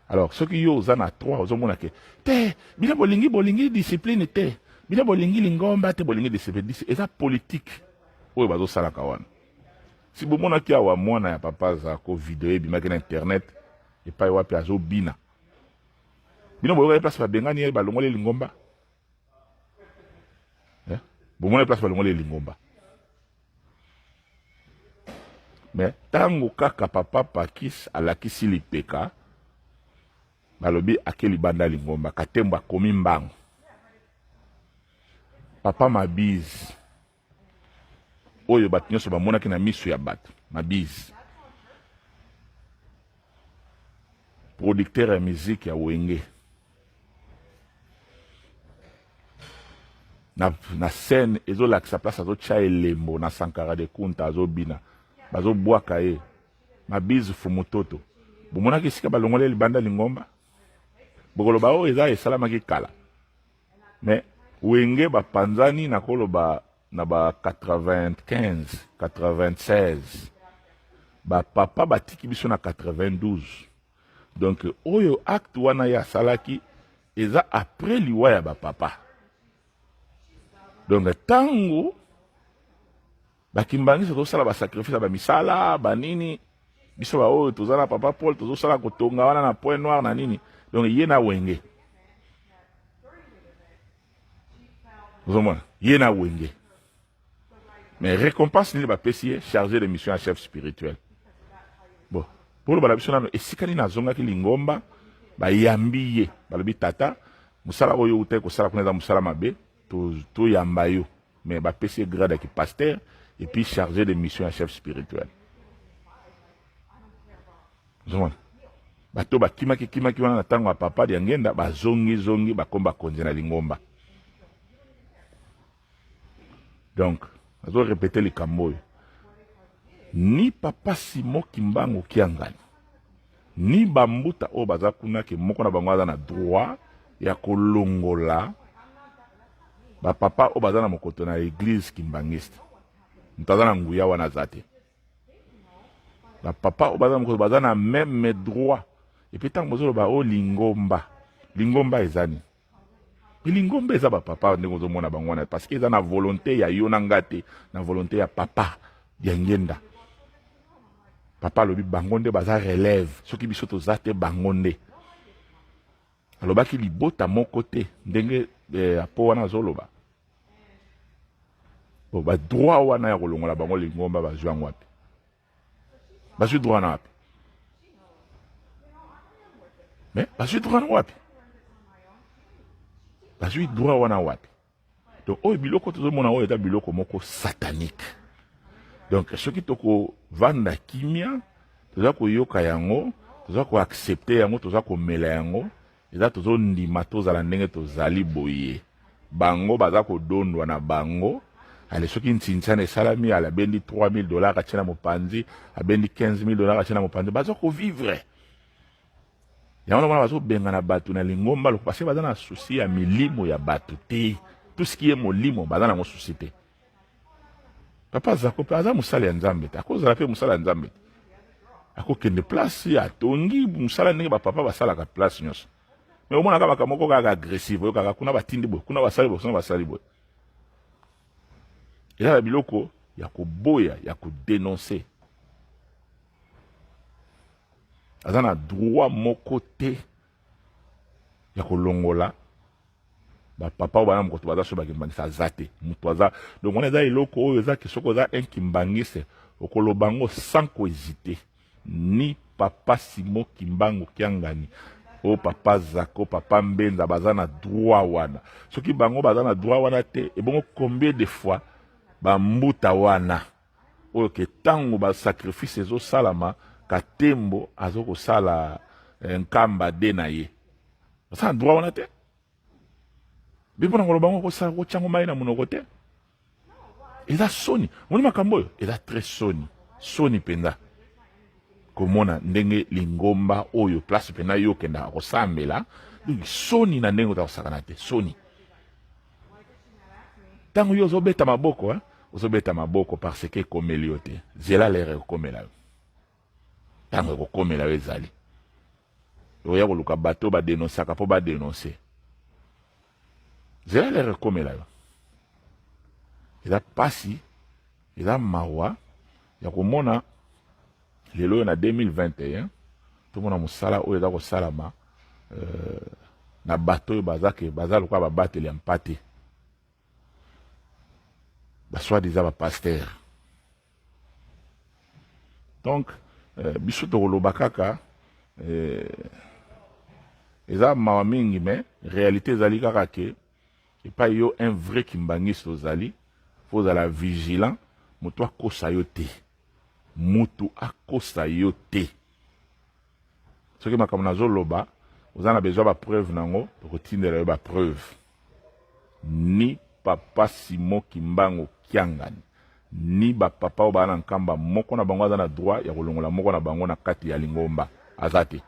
Alors soki yo oza na 3 ozomona ke te bino bolingi bolingi discipline te, bino bolingi lingomba te, bolingi discipline. Eza politique oyo bazosalaka wana. Si bomonaki awa mwana ya papa Zako video ebimaki na internet epai wapi azobina, bino boyokaki place babengani ye, balongoli lingomba. Eh? Bomona place balongoli lingomba. Mais tango kaka papa Pakis alakisi lipeka, balobi ake libanda lingomba, Katembo akomi mbango. Papa Mabiz oyo bato nyonso bamonaki na miso ya bato, Mabiz producteur ya musique ya Wenge na, na scène ezolakisa place azotya elembo na Sankara de Kunta azobina, bazobwaka ye Mabiz Fumutoto. Bomonaki esika balongoli libanda lingomba, bokoloba oyo eza esalamaki kala. Mais Wenge bapanzani nakoloba na ba 95 96, ba papa batiki biso na 92. Donc oyo acte wana ye asalaki eza après liwa ya ba papa. Donc tango bakimbangisi tozosala ba sacrifice ya ba misala ba nini, biso ba oyo toza na papa Paul tozosala kotonga wana na Point Noir na nini, donc ye na Wenge ozomona ye na Wenge. Mais récompense nini bapesi ye? Chargé de mission ya chef spirituel. Bon, Boloba na biso nano esika nini azongaki lingomba, bayambi ye, balobi tata, mosala oyo outaki kosala kuna eza mosala mabe, toyamba yo. Mais bapesi ye grade ya ki pasteur et puis chargé de mission ya chef spirituel. Ozomona bato bakimaki kimaki wana na ntango ya papa Diangenda, bazongi zongi bakomi bakonzi na lingomba. Donc nazo répéter likambo oyo, ni papa Simon Kimbangu Kiangani ni bambuta oyo baza kuna, ke moko na bango aza na droit ya kolongola bapapa oyo baza na mokoto na église kimbangiste. Moto aza na nguya wana aza te. Bapapa oyo baza na mokoto baza na même droit. Et puis ntango bozoloba oyo lingomba, lingomba eza nini? Lingomba eza bapapa ndenge ozomona bango wana, parce que eza na volonté ya yo na nga te, na volonté ya papa Diangenda. Papa alobi bango nde baza relève, soki biso toza te bango nde. Alobaki libota moko te ndenge apo wana azoloba. Bon, ba droit wana ya kolongola bango lingomba bazwi yango wapi? Bazwi droit na wapi? Mais bazwi droit na wapi? Bazwi droit wana wapi? Donc oyo biloko tozomona oyo eza biloko moko satanique. Donc soki tokovanda kimia, toza koyoka yango, toza koaccepte yango, toza komela yango, eza tozondima tozala ndenge tozali boye. Bango baza kodondwa na bango. Ale soki ntintiana esalami, ale abendi 3000 $ atie na mopanzi, abendi 15000 $ atie na mopanzi, baza kovivre. Yango wana bazobengana bato na lingomba loko, parce que baza na souci ya milimo ya bato te. Tout ce qui est molimo baza nango souci te. Papa Zako mpe aza mosali ya Nzambe te, akozala mpe mosali ya Nzambe te, akokende place atongi mosala ndenge bapapa basalaka place nyonso. Mais omonaka makambo moko kaka agressive, oyokaka kuna batindi boye, kuna basali boye, kuna basali boye. Eza na biloko ya koboya, ya kodenoncer. Aza na droit moko te ya kolongola bapapa oyo bana mokoto baza so bakimbangisa, aza te moto aza. Donc wana eza eloko oyo eza ke soki oza un kimbangiste, okoloba yango sans kohésiter. Ni papa Simon Kimbangu Kiangani, o papa Zako, papa Mbenza baza na droit wana. Soki bango baza na droit wana te, ebongo combien de fois bambuta wana oyo ke ntango basacrifice ezosalama, Katembo azokosala nkamba de na ye, baza na droit wana te? Bi mpona koloba ngo, kosala kotyango mai na monoko te, eza soni. Moni makambo oyo eza très soni, soni mpenza komona ndenge lingomba oyo place mpenza yo okendaka kosambela. Donc soni na ndenge oza kosakana te, soni. Ntango yo ozobeta maboko, hein? Ozobeta maboko parce que ekomeli yo te. Zela l'heure ekokomela yo. Ntango ekokomela yo, ezali oya koluka bato badenosaka mpo badenonse. Zela l'heure ekomela yo. Eza pasi, eza mawa ya komona lelo oyo na 2021 tomona mosala oyo eza kosalama na bato oyo baza ke baza lokola babateli ya mpate, basoi-disant bapasteur. Donc biso tokoloba kaka eza mawa mingi, mais réalité ezali kaka ke epai yo un vrai kimbangiste ozali, fo ozala vigilant. Moto akosa yo te, mutu akosa yo te. Soki makambo nazoloba oza na besoin bapreuve nango, tokotindela yo bapreuve. Ni papa Simon Kimbangu Kiangani ni bapapa oyo baa na nkamba, moko na bango aza na droit ya kolongola moko na bango na kati ya lingomba, aza te,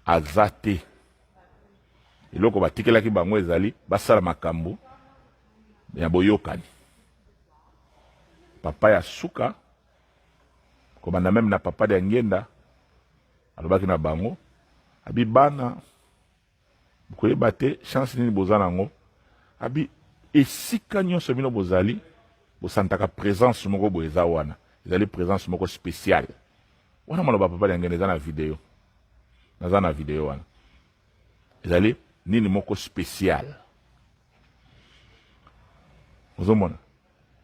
aza te. Eloko batikelaki bango ezali basala makambo ya boyokani. Papa ya suka kobanda même na papa Diangenda alobaki na bango, abi bana bokoyeba te chance nini boza nango. Abi esika nyonso bino bozali, bosantaka présence moko boye eza wana, ezali présence moko spéciale wana. Maloba papa Diangenda eza na video, naza na video wana. Ezali nini moko spécial ozomona.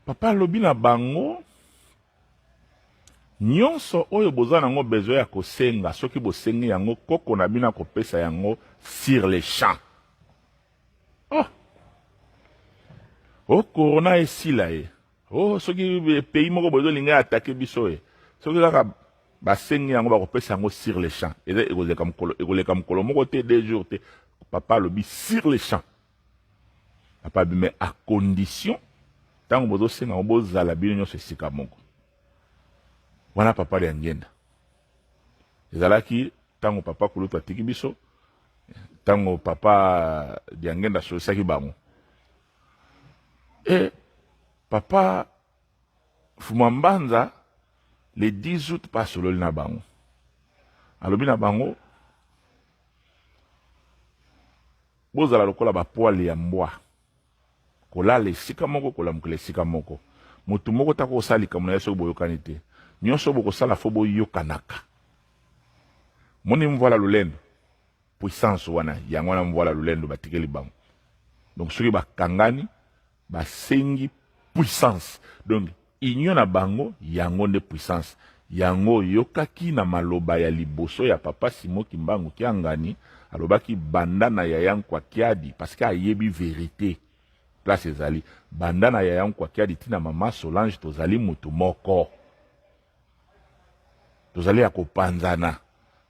Papa alobi na bango. Nyonso oyo boza nango besoin ya kosenga, soki bosengi yango, koko na bino akopesa yango sur le champ. Oh! Oh, corona esila ye. Oh, soki pays moko bozo linga attaquer biso ye. Soki kaka basengi yango bakopesa yango sur le champ. Eza ekoleka mokolo, ekoleka mokolo moko te, deux jours te. Papa alobi sur le champ. Papa alobi mais à condition ntango bozosenga yango bozala bino nyonso esika moko. Wana papa Diangienda. Ezalaki ntango papa Kulutu atiki biso, ntango papa Diangienda asolisaki bango. E papa Fuma Mbanza le 10 août pa asololi na bango. Alobi na bango bozala lokola ba poils ya mbwa. Kolala esika moko, kolamukela esika moko. Moto moko te akosala likambo na ye soki boyokani te. Nyonso bokosala fo boyokanaka. Moni mvuala lolendo, puissance wana yango wana mvuala lolendo batikeli bango. Donc soki bakangani basengi puissance. Donc union na bango yango nde puissance. Yango oyokaki na maloba ya liboso ya papa Simon Kimbangu Kiangani, alobaki banda na yaya Nkwa Kiadi parce que ayebi verite place ezali, banda na yaya Nkwa Kiadi ti na mama Solange tozali mutu moko. Tozali ya kopanzana.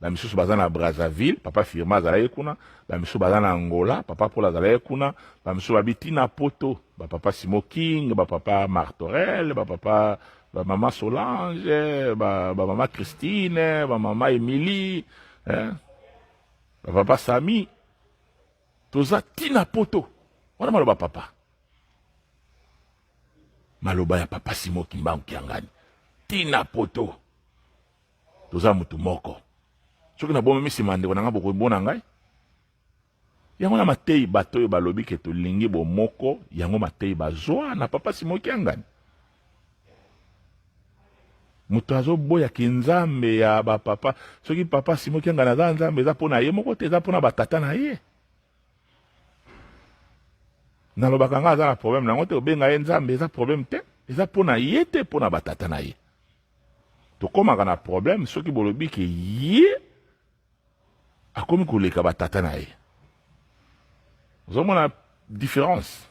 Ba misusu baza na Brazzaville, papa Firma azalaki kuna, ba misusu baza na Angola, papa Paul azalaki kuna, ba misusu babi ti na poto, ba papa Simo King, ba papa Martorel, ba papa ba mama Solange, ba, ba mama Christine, ba mama Emilie, hein? Ba papa Sami, toza ti na poto. Wana maloba papa. Maloba ya papa Simo Kimbangu Kiangani. Ti na poto. Toza mutu moko. Soki nabombami nsima ndeko na ngai bokomona ngai. Yango na mateyi bato oyo balobi ke tolingi bomoko, yango mateyi bazwa na papa Simon Kiangani. Moto azoboya ki nzambe ya ba papa. Soki papa Simon Kiangani aza nzambe, eza mpo na ye moko te, eza mpo na batata na ye. Nalobaka nga aza na problème nango te, obenga ye nzambe eza problème te, eza mpo na ye te, mpo na batata na ye. Tokomaka na problème soki bolobi ke ye akomi koleka batata na ye. Ozomona différence.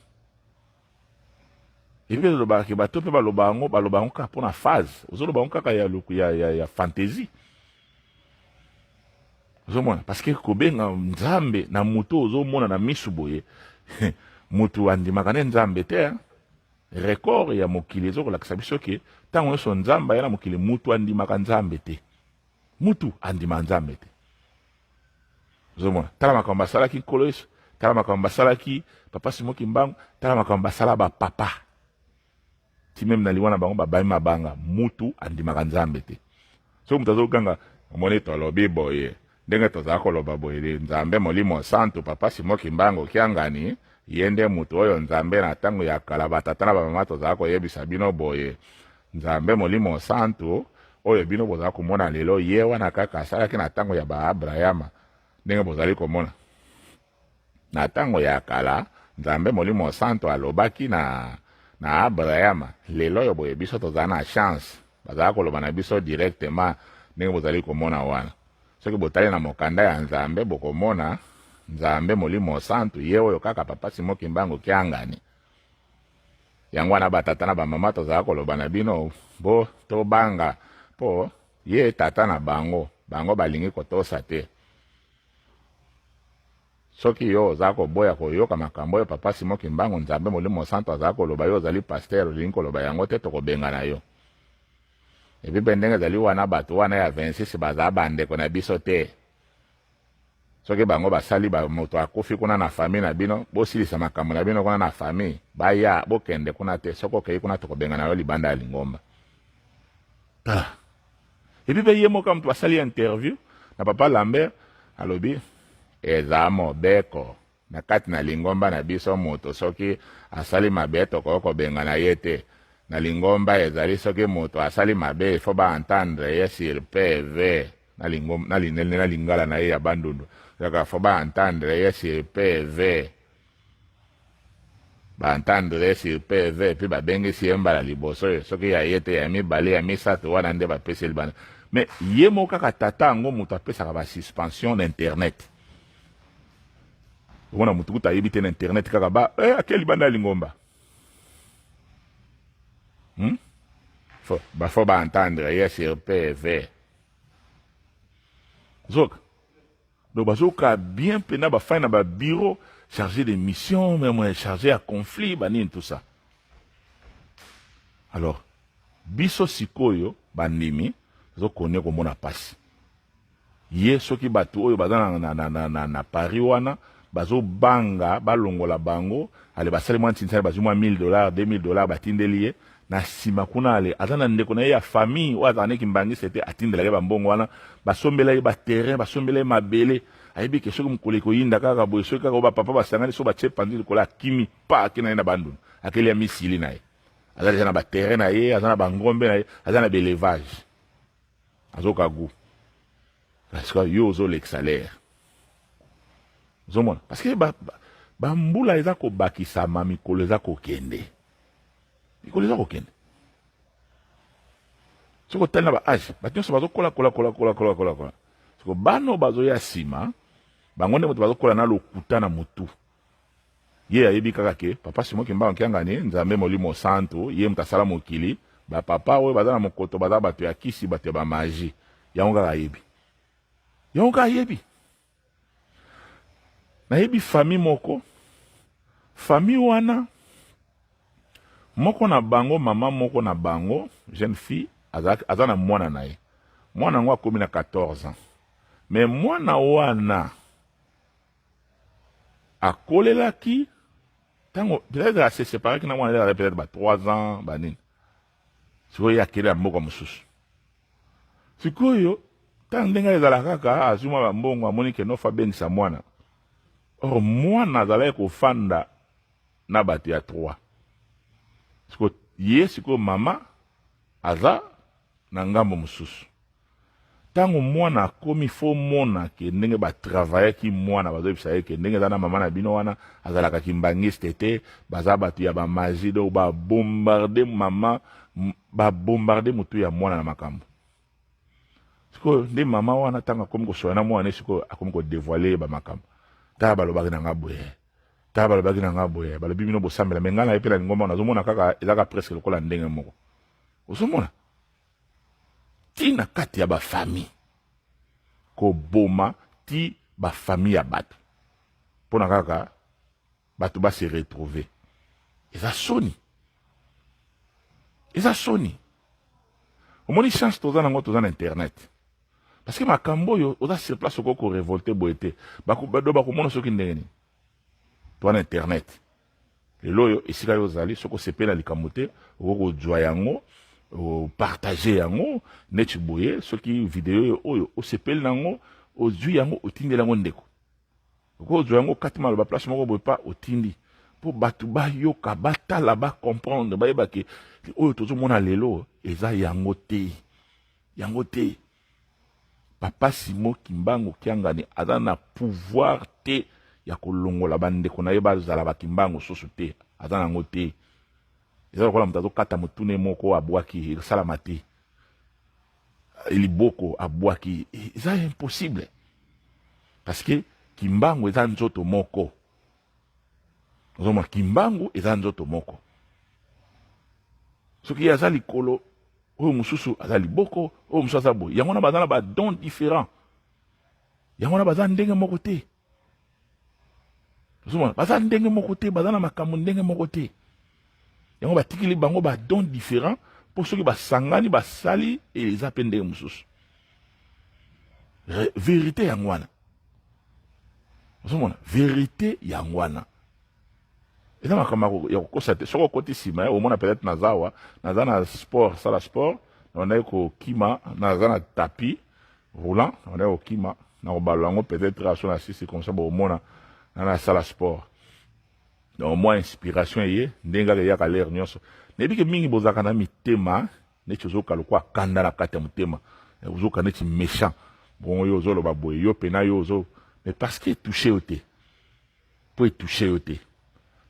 Epi olobaka ke bato mpe baloba yango, baloba yango kaka mpona phase. Ozoloba yango kaka ya, ya, ya, ya fantaisie. Ozomona parce que kobenga Nzambe na moto ozomona na misu boye moto andimaka ne Nzambe te hein? Record ya mokili ezo kolakisa biso ke ntango nyonso Nzambe aya na mokili, mutu andimaka Nzambe te. Mutu andima Nzambe te. Ozomona, tala makambo basalaki Nkolo Yesu, tala makambo basalaki Papa Simon Kimbangu, tala makambo basala ba papa. Ti meme na liwa na bango babayi mabanga, mutu andimaka Nzambe te. Soki mutu azoganga, omoni tolobi boye, ndenge tozala koloba boye, Nzambe Molimo Santu, Papa Simon Kimbangu Kiangani, ye nde mutu oyo Nzambe na tango ya kala batata na bamama tozala koyebisa bino boye, Nzambe Molimo Santu oyo bino bozala komona lelo, ye wana kaka asalaki na tango ya ba Abrahama, ndenge bozali komona. Na tango ya kala, Nzambe Molimo Santu alobaki na na Abrahama, lelo oyo boye biso tozala na chance, bazala koloba na biso directement ndenge bozali komona wana. Soki botali na mokanda ya Nzambe, bokomona Nzambe Molimo Santu, ye oyo kaka Papa Simon Kimbangu Kiangani. Yango wana batata na bamama tozala koloba na bino bo tobanga, po ye tata na bango, bango balingi kotosa te. Soki yo oza koboya koyoka makambo oyo Papa Simon Kimbangu Nzambe Molimo Santu aza koloba, yo ozali pasteur olingi koloba yango te, tokobengana yo. Epi mpe ndenge ezali wana, bato wana ya 26 baza bandeko na biso te. Soki bango basali ba moto akufi kuna na famille na bino, bosilisa makambo na bino kuna na famille, baya bokende kuna te. Soki okei kuna tokobengana yo libanda ya lingomba. Tala. Epi mpe ye moko moto basali interview na Papa Lambert, alobi eza mobeko na kati na lingomba na biso, moto soki asali mabe tokoki kobengana ye te. Na lingomba ezali soki moto asali mabe il faut ba entendre ye sur PV na lingomba na, na, na lingala na ye ya Bandundu kaka faut ba entendre ye sur PV. Ba entendre ye sur PV puis babengisi ye mbala liboso oyo soki ya ye te ya mibale ya misato wana nde bapesi ye libanda. Mais ye moko kaka tata yango moto apesaka ba suspension na internet. Omona moto kutu ayebi te na internet kaka ba eh, ake libanda ya lingomba. Fo, ba fo ba entendre ye sur PV. Zoka. Donc bazoka bien pena ba fai na ba bureau chargé de mission, même chargé ya conflit, ba nini tout ça. Alors, biso sikoyo bandimi tozokone komona pasi. Ye soki bato oyo baza na, na, na, na, na, na Paris wana bazobanga balongola bango, ale basali mwa ntinsani bazwi mwa 1000 dollars, 2000 dollars batindeli ye na nsima kuna, ale aza na ndeko na ye ya famille oyo azalaka ne kimbangiste te, atindelaka ye bambongo wana, basombela ye baterrain, basombela ye mabele. Ayebi ke soki mokolo ekoyinda kaka boye, soki kaka oyo bapapa basangani, soki batie panzi likolo, akimi pa ake na ye na Bandundu, akelia misili na ye, aza deja na baterrain na ye, aza na bangombe na ye, aza na baelevage, azoka gout. Parce que yo ozolekisa l'air, ozomona, parce que bambula ba eza kobakisama, mikolo eza kokende, mikolo eza kokende. Soki otali na ba age, bato nyonso bazokola kola kola kola kola kola kola. Siko bana oyo bazoya nsima, bango nde moto bazokola na lokuta na motu. Ye ayebi kaka ke papa Simon Kimbangu Kiangani, Nzambe Molimo Santu, ye moto asala mokili, ba papa oyo baza na mokoto baza bato ya kisi, bato ya ba magie. Yango kaka ayebi. Yango kaka ayebi. Nayebi famille moko, famille wana moko na bango, mama moko na bango, jeune fille, aza, aza na mwana na ye. Mwana yango akomi na 14 ans. Mais mwana wana akolelaki ntango peut-être ase separaki na mwana ye peut-être ba 3 ans banini. Sikoyo ye akeli na mboka mosusu. Sikoyo ntango ndenge ezala kaka azwi mwa bambongo, amoni ke nofa abengisa mwana. Or mwana azalaki kofanda na bato ya 3. Sikoyo ye sikoyo mama aza na ngambo mosusu. Ntango mwana akomi, fo mona ke ndenge batravayaki mwana, bazoyebisa ye ke ndenge eza na mama na bino wana azalaka kimbangiste te, baza bato ya bamagie. Donc babombarde mama, babombarde motu ya mwana na makambo. Sikoyo nde mama wana ntango akomi kosola na mwana, sikoyo akomi kodevoile ye bamakambo. Tala balobaki na nga boye, tala balobaki na nga boye, balobi bino bosambela, me ngai na ye mpe na lingomba nazomona kaka ezaka presque lokola ndenge moko. Ozomona ti na kati ya bafamille, koboma ti bafamille ya bato mpona kaka bato ba se retrouver. Eza soni, eza soni. Omoni chance toza nango, toza na internet, parce que makambo oyo oza sur place okoki korevolte boye te, do bakomona soki ndenge nini. Toza na internet lelo oyo, esika yo ozali, soki osepeli na likambo te, okoki kozwa yango, opartage yango neti boye. Soki video oyo osepeli nango, ozwi yango, otindeli yango ndeko, okozwa yango kati maloba place moko boye pa otindi mpo bato bayoka, batala, bacomprendre, bayeba ke oyo tozomona lelo eza yango te, yango te. Papa Simon Kimbangu Kiangani aza na pouvoir te ya kolongola bandeko na ye bazala bakimbangu susu te, aza nango te. Eza lokola moto azokata motune moko abwaki, esalama te. Liboko abwaki, eza impossible, parce que Kimbangu eza nzoto moko. Ozomona, Kimbangu eza nzoto moko. Soki ye aza likolo, oyo mosusu aza liboko, oyo mosusu aza boye. Yango wana baza na ba dons différents, yango wana baza ndenge moko te. Ozomona, baza ndenge moko te, baza na makambo ndenge moko te. Yango batikeli bango ba dons différents mpo soki basangani basali eza mpe ndenge mosusu. Vérité yango wana, ozomona, vérité yango wana eza makambo ya kokosa te. Soki okoti nsima, omona peut-être naza awa, naza na sport, sala sport, nabandaki kokima, naza na tapis roulant, nabandaki kokima na kobalola yango, peut-être aso na sisi comme ça, bokomona na nasala sport. Donc mwa inspiration eye ndenge kaka eyaka lere nyonso. Nayebi ke mingi bozalaka na mitema neti ozoyoka lokola kanda na kati ya motema, ozoyoka neti méchant bongo, yo ozoloba boye, yo pena yo ozo, mais parce que etouche yo te, mpo etouche yo te.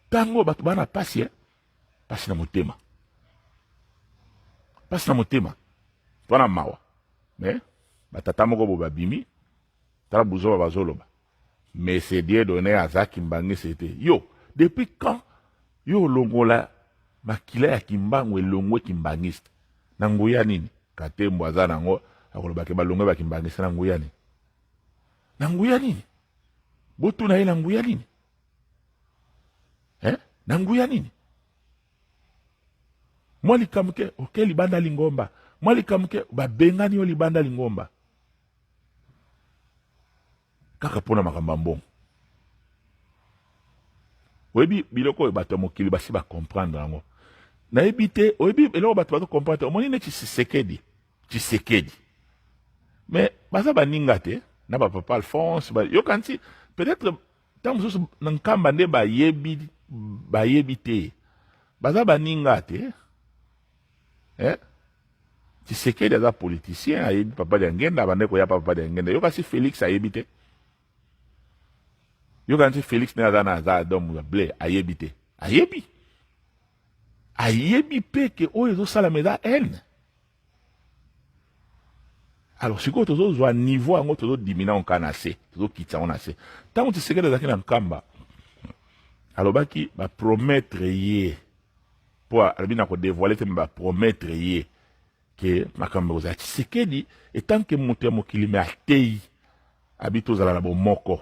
Ntango bato baa na pasi, eh? Pasi na motema, pasi na motema, to na mawa. Mais batata moko bo babimi, tala buzoba bazoloba. Mais c'est Dieudonné aza kimbangiste te. Yo, depuis quand yo olongola makila ya Kimbangu elongwe kimbangiste? Na nguya nini? Katembo aza nango akoloba ke balongwe ba kimbangiste na nguya nini? Na nguya nini? Botuna ye na nguya nini? Eh? Na nguya nini? Mwa likambo ke oke libanda lingomba, mwa likambo ke babengani yo libanda lingomba kaka mpo na makambo ya mbongo. Oyebi biloko oyo bato ya mokili basi bacomprendre yango, nayebi te. Oyebi eloko bato bazo comprendre te, omoni neti Tshisekedi, Tshisekedi mais baza baninga te na bapapa Alphonse ba, yokanisi peut-être ntango mosusu na Nkamba nde bayebi, bayebi te, baza baninga te, eh? Tshisekedi aza politicien, ayebi papa Diangenda, abandaki koya papa Diangenda. Yoka si Felix ayebi te, yoka nti Felix nde aza na aza dom ble ayebi te, ayebi, ayebi mpe ke oyo ezosalama eza haine. Alors sikoyo tozozwa niveau yango, tozodimina yango kaka na se, tozokitisa yango na se. Ntango Tshisekedi azalaki na Nkamba, alobaki bapromettre ye, mpo alobi na kodévoiler te, me bapromettre ye ke makambo ekozala. Tshisekedi etanke moto ya mokili, me ateyi abi tozala na bomoko.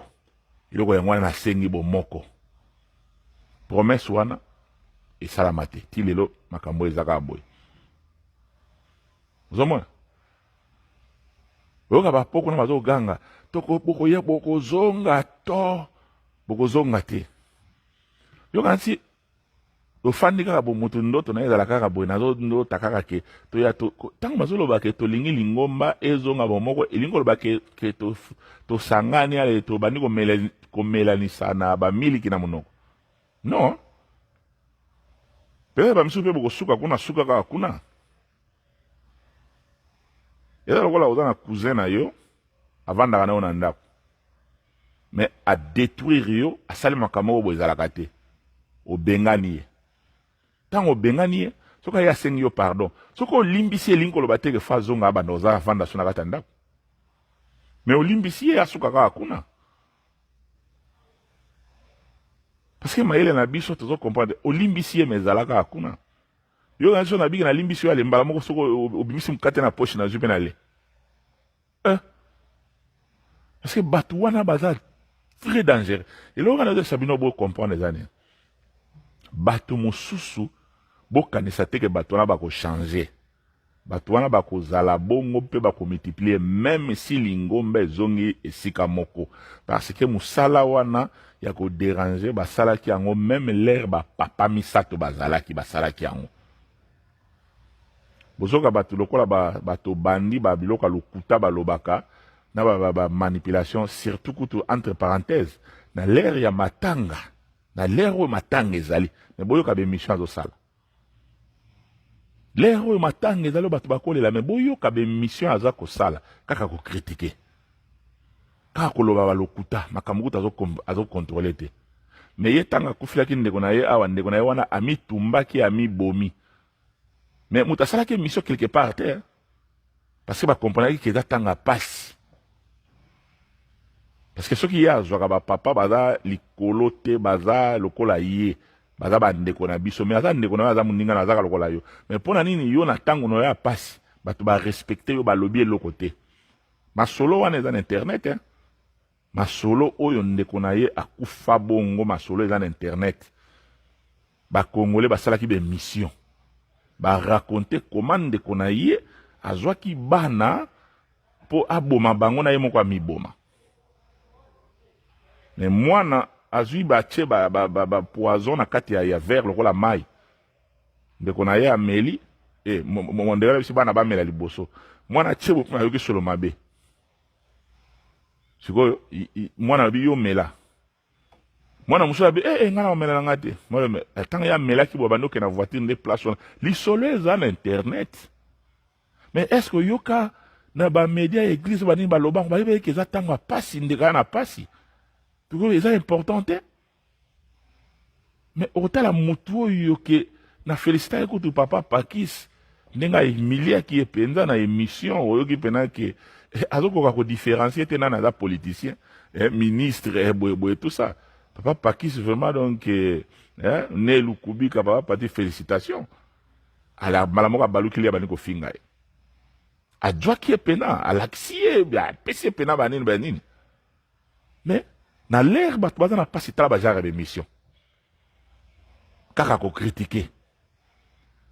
Eloko yango wana nasengi bomoko. Promesse wana esalama te ti lelo, makambo eza kaka boye. Ozomona, oyoka bapoko na bazoganga, bokoya, bokozonga to bokozonga te. Yoka nti tofandi kaka bo, moto ndoto na ye ezala kaka boye, nazondota kaka ke toya ntango bazoloba ke tolingi lingomba ezonga bomoko, elingi koloba ke, ke tosangani ale tobandi komelanisa na bamiliki na monoko. Non, peut-être bamisusu mpe bokosuka kuna, suka kaka kuna. Eza lokola oza na cousin na yo, avandaka na yo na ndako, mais adétruire yo, asali makambo moko boye ezalaka te, obengani ye. Ntango obengani ye, soki aye asengi yo pardon, soki olimbisi, elingi koloba te ke fa azonga abanda oza avanda so na kati ya ndako. Mais olimbisi ye, asuka kaka kuna, parce que mayele na biso tozo comprendre. Olimbisi ye, mais ezala kaka kuna. Yo na biso nabiki, nalimbisi yo, ale mbala moko soki obimisi mokate na poche, nazwi mpe na le, eh. Parce que bato wana baza très dangereux. Eloko wana ezolesa bino bocomprendre eza nini? Bato mosusu bokanisa te ke bato wana bakochange. Bato wana bakozala bongo mpe bakomultiplie même si lingomba ezongi esika moko, parce que mosala wana ya kodéranger basalaki yango même l'heure bapapa misato bazalaki, basalaki yango. Bozoka bato lokola bato bandi ba biloko ya lokuta balobaka na bamanipulation, ba, ba surtout kutu entre parenthèse na l'heure ya matanga, na l'heure oyo matanga ezali, me boyoka baémission azosala. L'heure oyo matanga ezali, oyo bato bakolela, me boyoka baémission aza kosala, kaka kocritiquer, kaka koloba balokuta, makambo kutu azocontrôler te. Me ye ntango akufelaki ndeko na ye awa, ndeko na ye wana amitumbaki, amibomi, mais moto asalaki émission quelque part te, parce que bakomprenaki ke eza ntango ya pasi. Parce que soki ye azwaka bapapa baza likolo te, baza lokola ye, baza bandeko na biso, mais aza ndeko na yo, aza moninga na, azaka lokola yo, mais mpo na nini yo na ntango na yo ya pasi bato barespecte yo, balobi eloko te? Masolo wana eza na internet, eh? Masolo oyo ndeko na ye akufa bongo, masolo eza na internet. Bakongole basalaki baémission, baraconte koma ndeko na ye azwaki bana mpo aboma bango, na ye moko amiboma. Me mwana azwi, batie bapoison ba, ba, ba na kati ya verre lokola mai, ndeko na ye ameli. E, ndeko na biso bana bamela liboso, mwana atie bo, ayoki solo mabe. Sikoyo mwana alobi: "Yo mela." Mwana mosusu abi: "Eh, eh, ngai na komela na ngai te." Ntango ye amelaki bo, bandi okende na voiture nde place wana. Lisolo eza na internet. Mais est ce que oyoka na bamédia ya église banini balobako? Bayebi eke eza ntango ya pasi, ndeko aya na pasi, eza important te. Mais okotala mutu oyo ke na felicitaki kutu papa Pakis ndenge ahumiliaki ye mpenza na emission, oyoki mpena ke azokoka kodifferencier te nani aza politicien, ministre, boye boye tout ça. Papa Pakis vraiment donc Nelu Kubika, papa Pati, félicitations. Ala mbala moko abalukili, abandi kofinga ye, azwaki ye pena, alakisi ye, apesi ye pena banini banini. Mais na l'heure bato baza na mpasi, tala bagenre ya émission kaka kocritiquer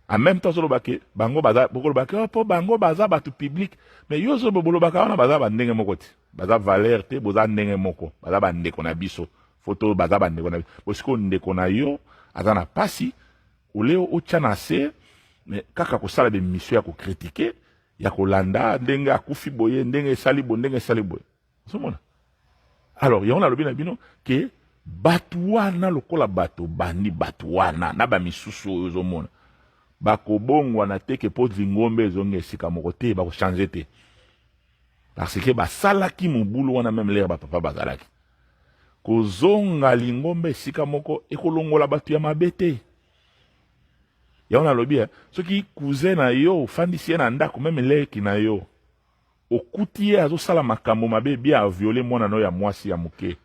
en même temps. Ozoloba ke bango baza, bokoloba ke mpo bango baza bato public, mais yo ozoloba, bolobaka wana baza bandenge moko te, baza valeur te, boza ndenge moko, baza bandeko na biso, foto baza bandeko na biso. Bosikoyo ndeko na yo aza na pasi, oleo otya na se, mais kaka kosala baémission ya kocritiquer, ya kolanda ndenge akufi boye, ndenge esali boye, ndenge esali boye. Ozomona? Alors yango nalobi na bino ke bato wana, lokola bato bandi bato wana na bamisusu oyo ozomona, bakobongwana te ke mpo lingomba ezongi esika moko te, bakochanger te, parce que basalaki mobulu wana même l'heure bapapa bazalaki. Kozonga lingomba esika moko ekolongola bato ya mabe te. Yango nalobi, soki cousin na yo ofandisi ye na ndako, même leki na yo, okuti ye azosala makambo mabe, bia avioler mwana na yo ya mwasi ya moke,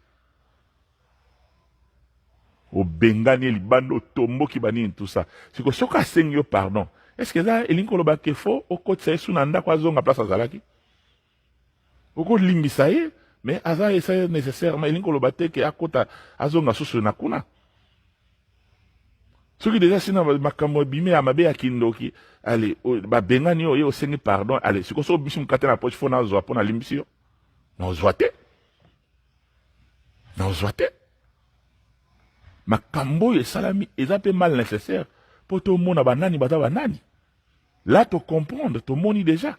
obengani ye libanda, otomboki banini, tout ça. Siko soki asengi yo pardon, est ce que eza elingi koloba ke faut okotisa ye su na ndako, azonga place azalaki? Okolimbisa ye, mais aza esa nécessairement elingi koloba te ke akota, azonga susu na kuna. Soki deja sina makambo ebimi ya mabe ya kindoki, ale babengani yo, ye osengi pardon, ale sikoyo soki obimisi mokate na poche, faut nazwa mpo nalimbisi yo? Nazwa te, nazwa te. Makambo oyo esalami eza mpe mal nécessaire mpo tomona banani baza banani. La tocomprendre, tomoni déjà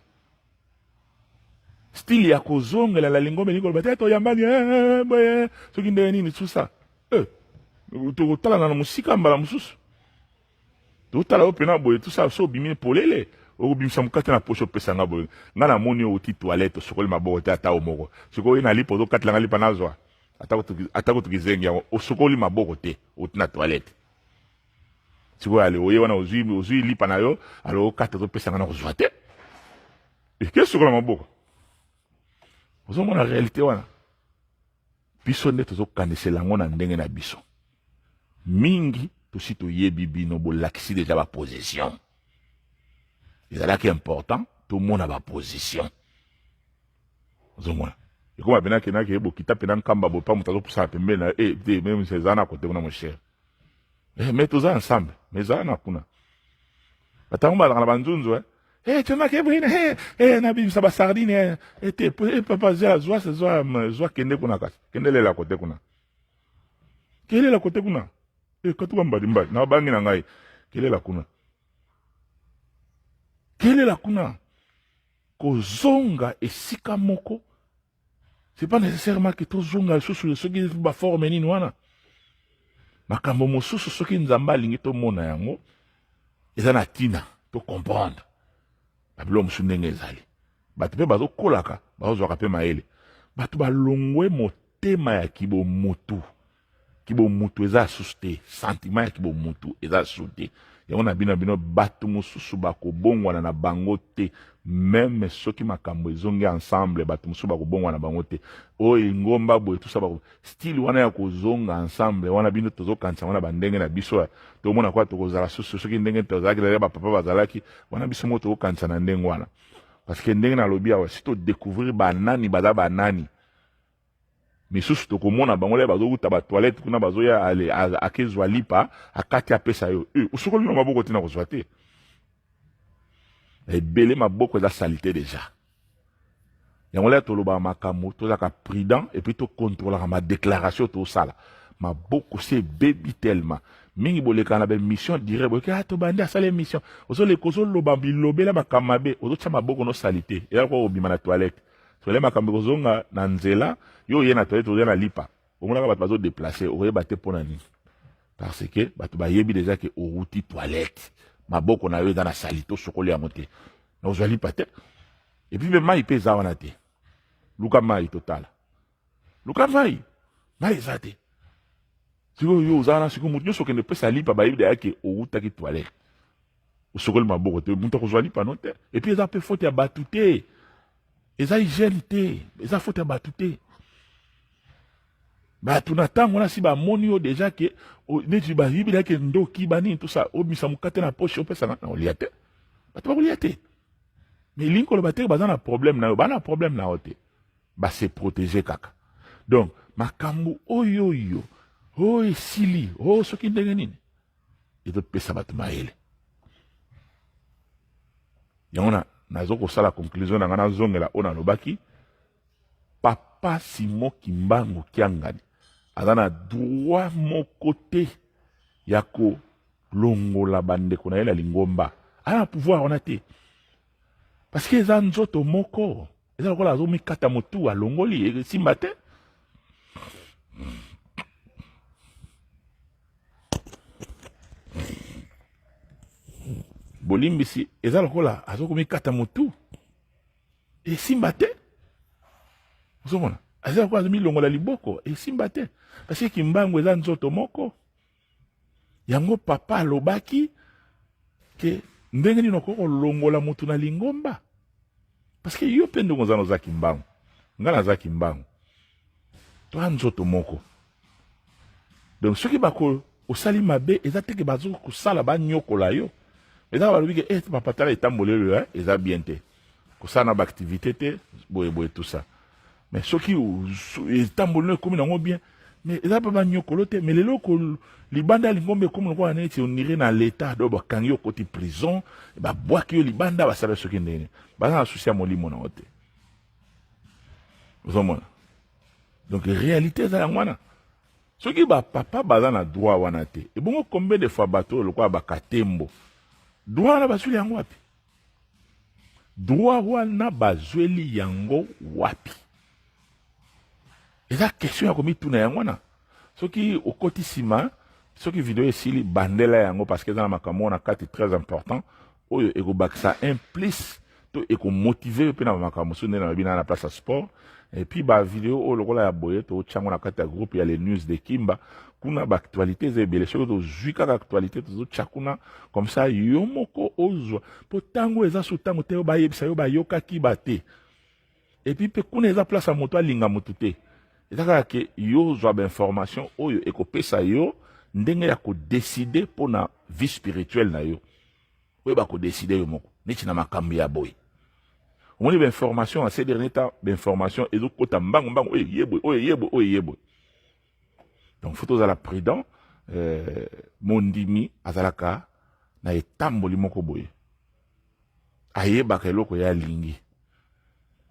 style ya kozongela na lingomba elingi koloba te toyambani boye, soki ndenge nini, tout ça. Tokotalana na mosika, mbala mosusu totala yo mpena boye, tout ça. So obimi polele, okobimisa mokate na poche, opesanga boye, nga namoni oyo oti toilette, osokoli maboko te ata o moko. Sikoyo oye na lipa, ozokatelanga lipa, nazwa ata kutu kizengi yango, osokoli maboko te, oti na toilette. Sikoyo ale oye wana, ozwi lipa na yo, ale okata, ozopesanga, na kozwa te, eke sokola maboko. Ozomona réalité wana? Biso nde tozokanisela yango na ndenge na biso mingi. Tosi toyebi bino, bolakisi deja baposition. Ezalaki important tomona baposition. Ozomona ekoma pena kendaki bokita pena nkamba boye, pa moto azopusana pembeni na e te, même eza na kote kuna, mon cher, mais toza ensemble, mais ezala na kuna. Batango bazalaka na banzunzu, tonaki boye, nabimisa basardine te, papa zela, zwa zwa zwa, kende kuna, kasi kende lela kote kuna, kelela kote kuna, katuka mbali mbali na bangi na ngai, kelela kuna, kelela kuna. Kozonga esika moko, c'est pas nécessairement ke tozonga lisusu soki baforme nini wana. Makambo mosusu, soki Nzambe alingi tomona yango, eza na ntina tocomprendre babiloko mosusu ndenge ezali. Bato mpe bazokolaka, bazozwaka mpe mayele. Bato balongwe motema ya kibomutu. Kibomutu eza susu te, sentiment ya kibomutu eza susu te. Yango na bino, na bino bato mosusu bakobongwana na bango te. Même soki makambo ezongi ensemble, bato mosusu bakobongwana na bango te. Oyo engomba boye, tusa bako style wana ya kozonga ensemble wana, bino tozokanisa wana bandenge na biso, tomona kwa tokozala susu soki ndenge tozalaki lele, bapapa bazalaki wana, biso moko tokokanisa na ndenge wana. Parce que ndenge nalobi awa, si todécouvrir banani baza banani, misusu tokomona bango le bazokuta batoilette kuna, bazoya, ale akezwa lipa, akati, apesa yo, osokoli na maboko te, na kozwa te. Ebele maboko eza saleté déjà. Yango lela tolobaka makambo, tozalaka prudent et puis tokontrolaka madéclaration tosala. Maboko se ebebi tellement mingi. Bolekaka na baémission direct boyoki, ah, tobandi asala émission, ozoleka, ozoloba bilobela makambo mabe, ozotia maboko no saleté, eza kwa kobima na toilette. Tole makambo ekozonga na nzela. Yo oye na toilette, oza na lipa, omonaka bato bazodéplacer, okoyeba te mpo na nini, parce que bato bayebi déjà ke outi toilette, maboko na yo eza na saleté, osokoli yango te, na ozwa lipa te. Et puis mpe mai mpe eza wana te. Luka mai, totala, luka mai, mai eza te. Sikoyo yo oza wana, sikoyo moto nyonso okende opesa lipa, bayebi deya ke owutaki toilette, osokoli maboko te, moto akozwa lipa no te. Et puis eza mpe faute ya bato te, eza hygiène te, eza faute ya bato te. Bato na ntango wana si bamoni yo deja ke neti bayebi deya ke ndoki banini tout ça, obimisa mokate na poche opesa na olia te, bato bakolia te. Mais elingi koloba te baza na problème na yo, ba na problème na yo te, ba se protéger kaka. Donc makambo oyo oyo oyo esili oyo soki ndenge nini ezopesa bato mayele. Yango na nazo kosala conclusion na ngai, nazongela oyo nalobaki. Papa Simon Kimbangu Kiangani aza na droit moko te ya kolongola bandeko na ye na lingomba. Aza na pouvoir wana te, parce que eza nzoto moko, eza lokola azomikata motu alongoli esimba te. Bolimbisi, eza lokola azokomikata motu esimba te. Ozomona, aza lokola azomilongola liboko esimba te, parce que Kimbangu eza nzoto moko. Yango papa alobaki ke ndenge nini okoki kolongola motu na lingomba, parce que yo mpe ndenge oza na oza Kimbangu, ngai naza Kimbangu, toa nzoto moko. Donc soki bako osali mabe, eza te ke bazo kosala banyokola yo, eza balobi ke eh, papa tala etamboli oyo eh, eza bien te, kosala na baactivité te boye boye tout ça. Mais soki etamboli no ekomi nango bien, mais eza mpe banyokolo te. Mais lelo libanda ya lingomba ekomi lokola neti onire na leta, do bakangi yo okoti prison, babwaki yo libanda, basala soki ndenge baza na susi ya molimo na yo te. Ozomona, donc réalité eza yango wana. Soki bapapa baza na droit wana te, ebongo combien de fois bato oyo lokola bakatembo, droit wana bazweli yango wapi? Droit wana bazweli yango wapi? Eza question ya komituna yango wana. Soki okoti nsima, soki video esili, bandela yango, parce que eza na makambo wana kati très important oyo ekobakisa un plus to ekomotive yo mpe na makambo mosusu nde nalobi na place ya sport. Et puis ba video oyo lokola ya boye totya yango na kati ya groupe ya les news de Kimba. Kuna ba actualité eza ebele, soki tozwi kaka actualité tozotya kuna, comme ça yo moko ozwa, mpo ntango eza su ntango te oyo bayebisa yo bayokaki ba te. Et puis mpe kuna eza place ya moto alinga motu te, eza kaka ke yo ozwa bainformation oyo ekopesa yo ndenge ya kodeside mpona vie spirituelle na yo, oyeba kodeside yo moko neti na makambo ya boye. Omoni bainformation ya ces dernier temps, bainformation ezokota mbangu mbangu, oyo eye boye, oyo eye boye, oyo eye boye. Donc faut tozala prudent. Mondimi azalaka na etamboli moko boye, ayebaka eloko ye alingi.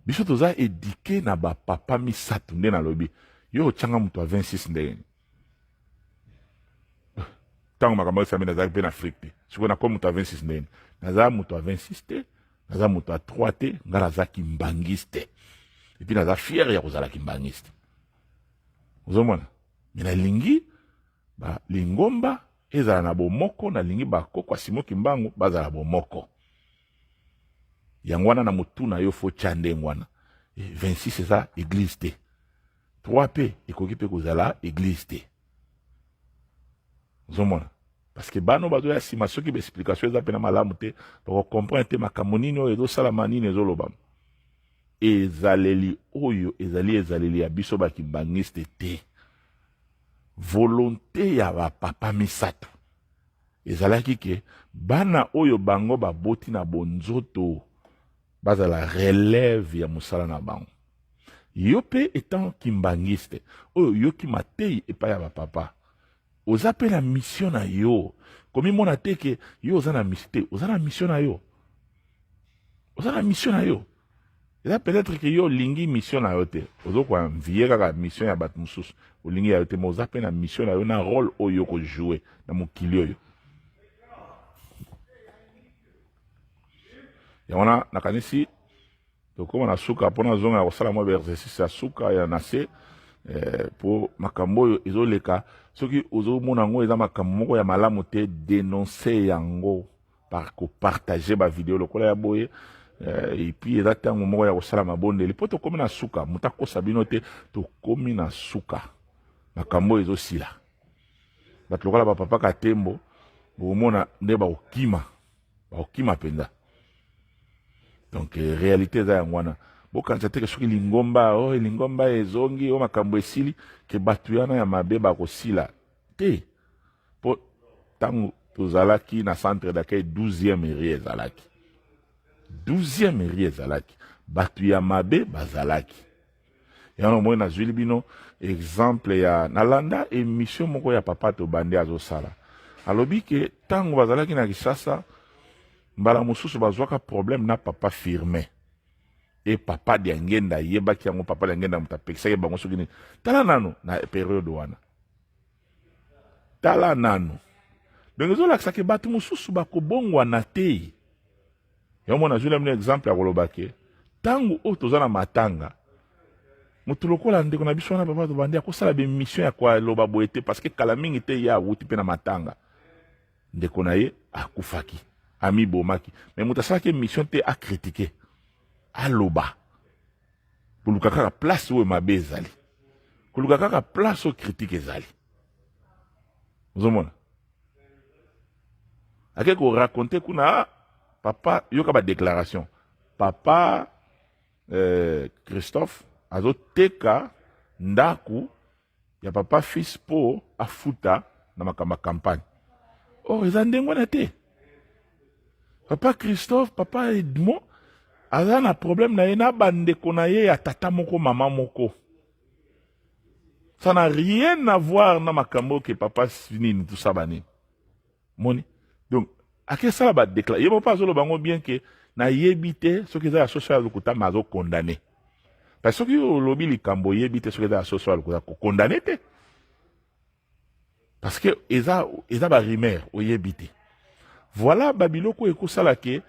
Biso toza éduqué na bapapa misato nde nalobi yo otyanga moto ya 26 ndenge ntango makambo esami nazalaki mpe na Afrique te. Sikoyo nakomi moto ya 26 ndenge naza moto ya 26 te, naza moto ya 3 te, ngai naza kimbangiste, et puis naza fier ya kozala kimbangiste. Ozomona, me nalingi ba lingomba ezala na bomoko, nalingi bakoko ya Simon Kimbangu bazala bomoko. Yango wana na motu na yo fo tya ndenge wana. 26 eza église te, 3 mpe ekoki mpe kozala église te. Ozomona, parce que bano bazoya nsima, soki baexplication eza mpena malamu te, bakocomprendre te makambo nini oyo ezosalama, nini ezolobama. Ezaleli oyo ezali ezaleli ya biso bakimbangiste te. Volonté ya bapapa misato ezalaki ke bana oyo bango baboti na bonzoto bazala relève ya mosala na bango. Yo mpe etant kimbangiste oyo oyoki mateyi epai ya bapapa, oza mpe na mission na yo. Komimona te ke yo oza na mission te, oza na mission na yo, oza na mission na yo. Eza peut-être ke yo olingi mission na yo te, ozokoenvie kaka mission ya bato mosusu, olingi ya yo te, mais oza mpe na mission na yo na rôle oyo okojoue na mokili oyo. Yango wana nakanisi tokóma na suka mpo nazonga ya kosala mwa baexercice ya suka ya na se mpo makambo oyo ezoleka, soki ozomona yango eza makambo moko ya malamu te, dénonce yango par kopartage bavideo lokola ya boye. Et puis eza ntango moko ya kosala mabondeli mpo tokómi na suka. Moto akosa bino te, tokómi na suka, makambo oyo ezosila. Bato lokola ba papa Katembo, bokomona nde bakokima, bakokima mpenza. Donc eh, réalité eza yango wana. Bokanisa te ke soki lingomba, oh, lingomba ezongi, oh, makambo esili, ke bato wana ya mabe bakosila te. Po ntango tozalaki na centre d'accueil 12e mairie ezalaki. 12e mairie ezalaki. Bato ya mabe bazalaki. Yango moi nazwili bino exemple ya nalanda émission moko ya papa Tobandi azosala. Alobi ke ntango bazalaki na Kinshasa mbala mosusu bazwaka problème na papa Firmin. E papa Diangenda ayebaki yango, papa Diangenda moto apekisaki bango soki nini. Tala nano na periode wana. Tala nano. Donc ezolakisa ke bato mosusu bakobongwana te. Yango mona nazwila bino exemple ya koloba ke ntango oyo toza na matanga, moto lokola ndeko na biso wana papa Tobandi akosala bemission ya koloba boye te, parce que kala mingi te ye awuti mpe na matanga, ndeko na ye akufaki, amibomaki, mais moto asalaki emission te akritike, aloba koluka kaka place oyo mabe ezali, koluka kaka place oyo critique ezali. Ozomona ake ko raconter kuna, ah, papa yoka ba déclaration papa Christophe azoteka ndaku ya papa fils po afuta na makambo ya campagne. Or eza ndenge wana te. Papa Christophe, papa Edmond aza na problème na ye na bandeko na ye ya tata moko mama moko. Ça n'a rien à voir na makambo ke papa nini tout ça banini. Moni. Donc akesala ba déclaration ye moko azoloba yango bien ke nayebi te soki eza ya soso ya lokuta, ma azokondane. Parce soki olobi likambo oyebi te soki eza ya soso ya lokuta, kokondane te. Parce que eza ba rumeur, oyebi te. Voilà ba biloko ekosala ke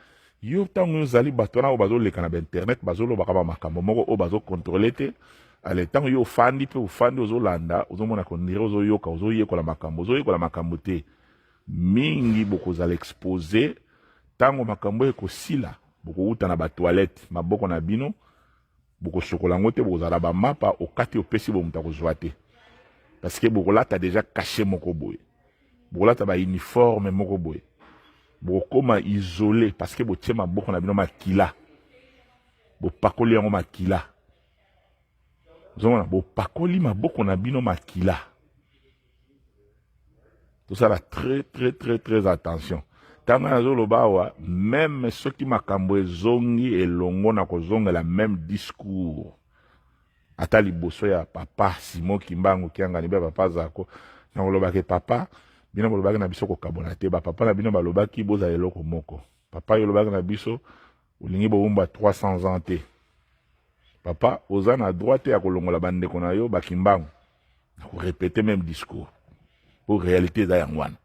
yo ntango ozali bato wana oyo bazoleka na ba internet bazolobaka ba makambo moko oyo bazokontrole te. Ale ntango yo ofandi mpe ofandi ozolanda, ozomona kondire ozoyoka, ozoyekola makambo, ozoyekola makambo te. Mingi bokozala expose ntango makambo ekosila, bokowuta na ba toilette, maboko na bino bokosokola yango te, bokozala ba mapa okati opesi bo moto akozwa te, parce que bokolata déjà cachet moko boye, bokolata ba uniforme moko boye, bokokoma isolé parce que botie maboko na bino makila, bopakoli yango makila. Ozomona, bopakoli maboko na bino makila. Tosala très très très très attention. Ntango nazoloba awa, même soki makambo ezongi elongo na kozongela même discours, ata liboso ya papa Simon Kimbangu Kiangani be papa Zako, nakolobaki papa bino bolobaki na biso kokabola te, ba papa na bino balobaki bozala eloko moko. Papa yo olobaki na biso olingi bowumba 300 ans te. Papa oza na droit te ya kolongola bandeko na yo ba Kimbangu. Nakorepete même discours po réalité eza yango wana.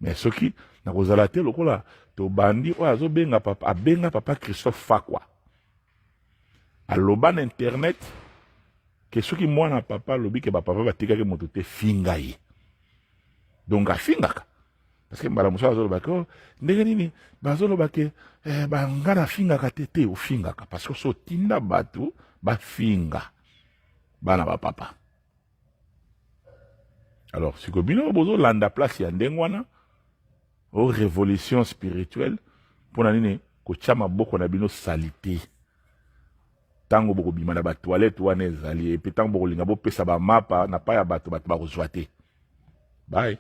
Mais soki nakozala te lokola Tobandi oyo azobenga papa, abenga papa Christophe Fakwa, aloba na internet ke soki mwana papa alobi ke bapapa batikaki moto te, finga ye. Donc afingaka parce que mbala mosusu azoloba ke, oh, ndenge nini bazoloba ke banga nafingaka te. Te, ofingaka parce que so otinda bato bafinga bana ba papa. Alors sikoyo bino bozolanda place ya ndenge wana o révolution spirituelle, mpona nini kotia maboko na bino salite ntango bokobima na ba toilette wana ezali, epe ntango bokolinga bopesa bamapa na pa ya bato, bato bakozwa te. Bye.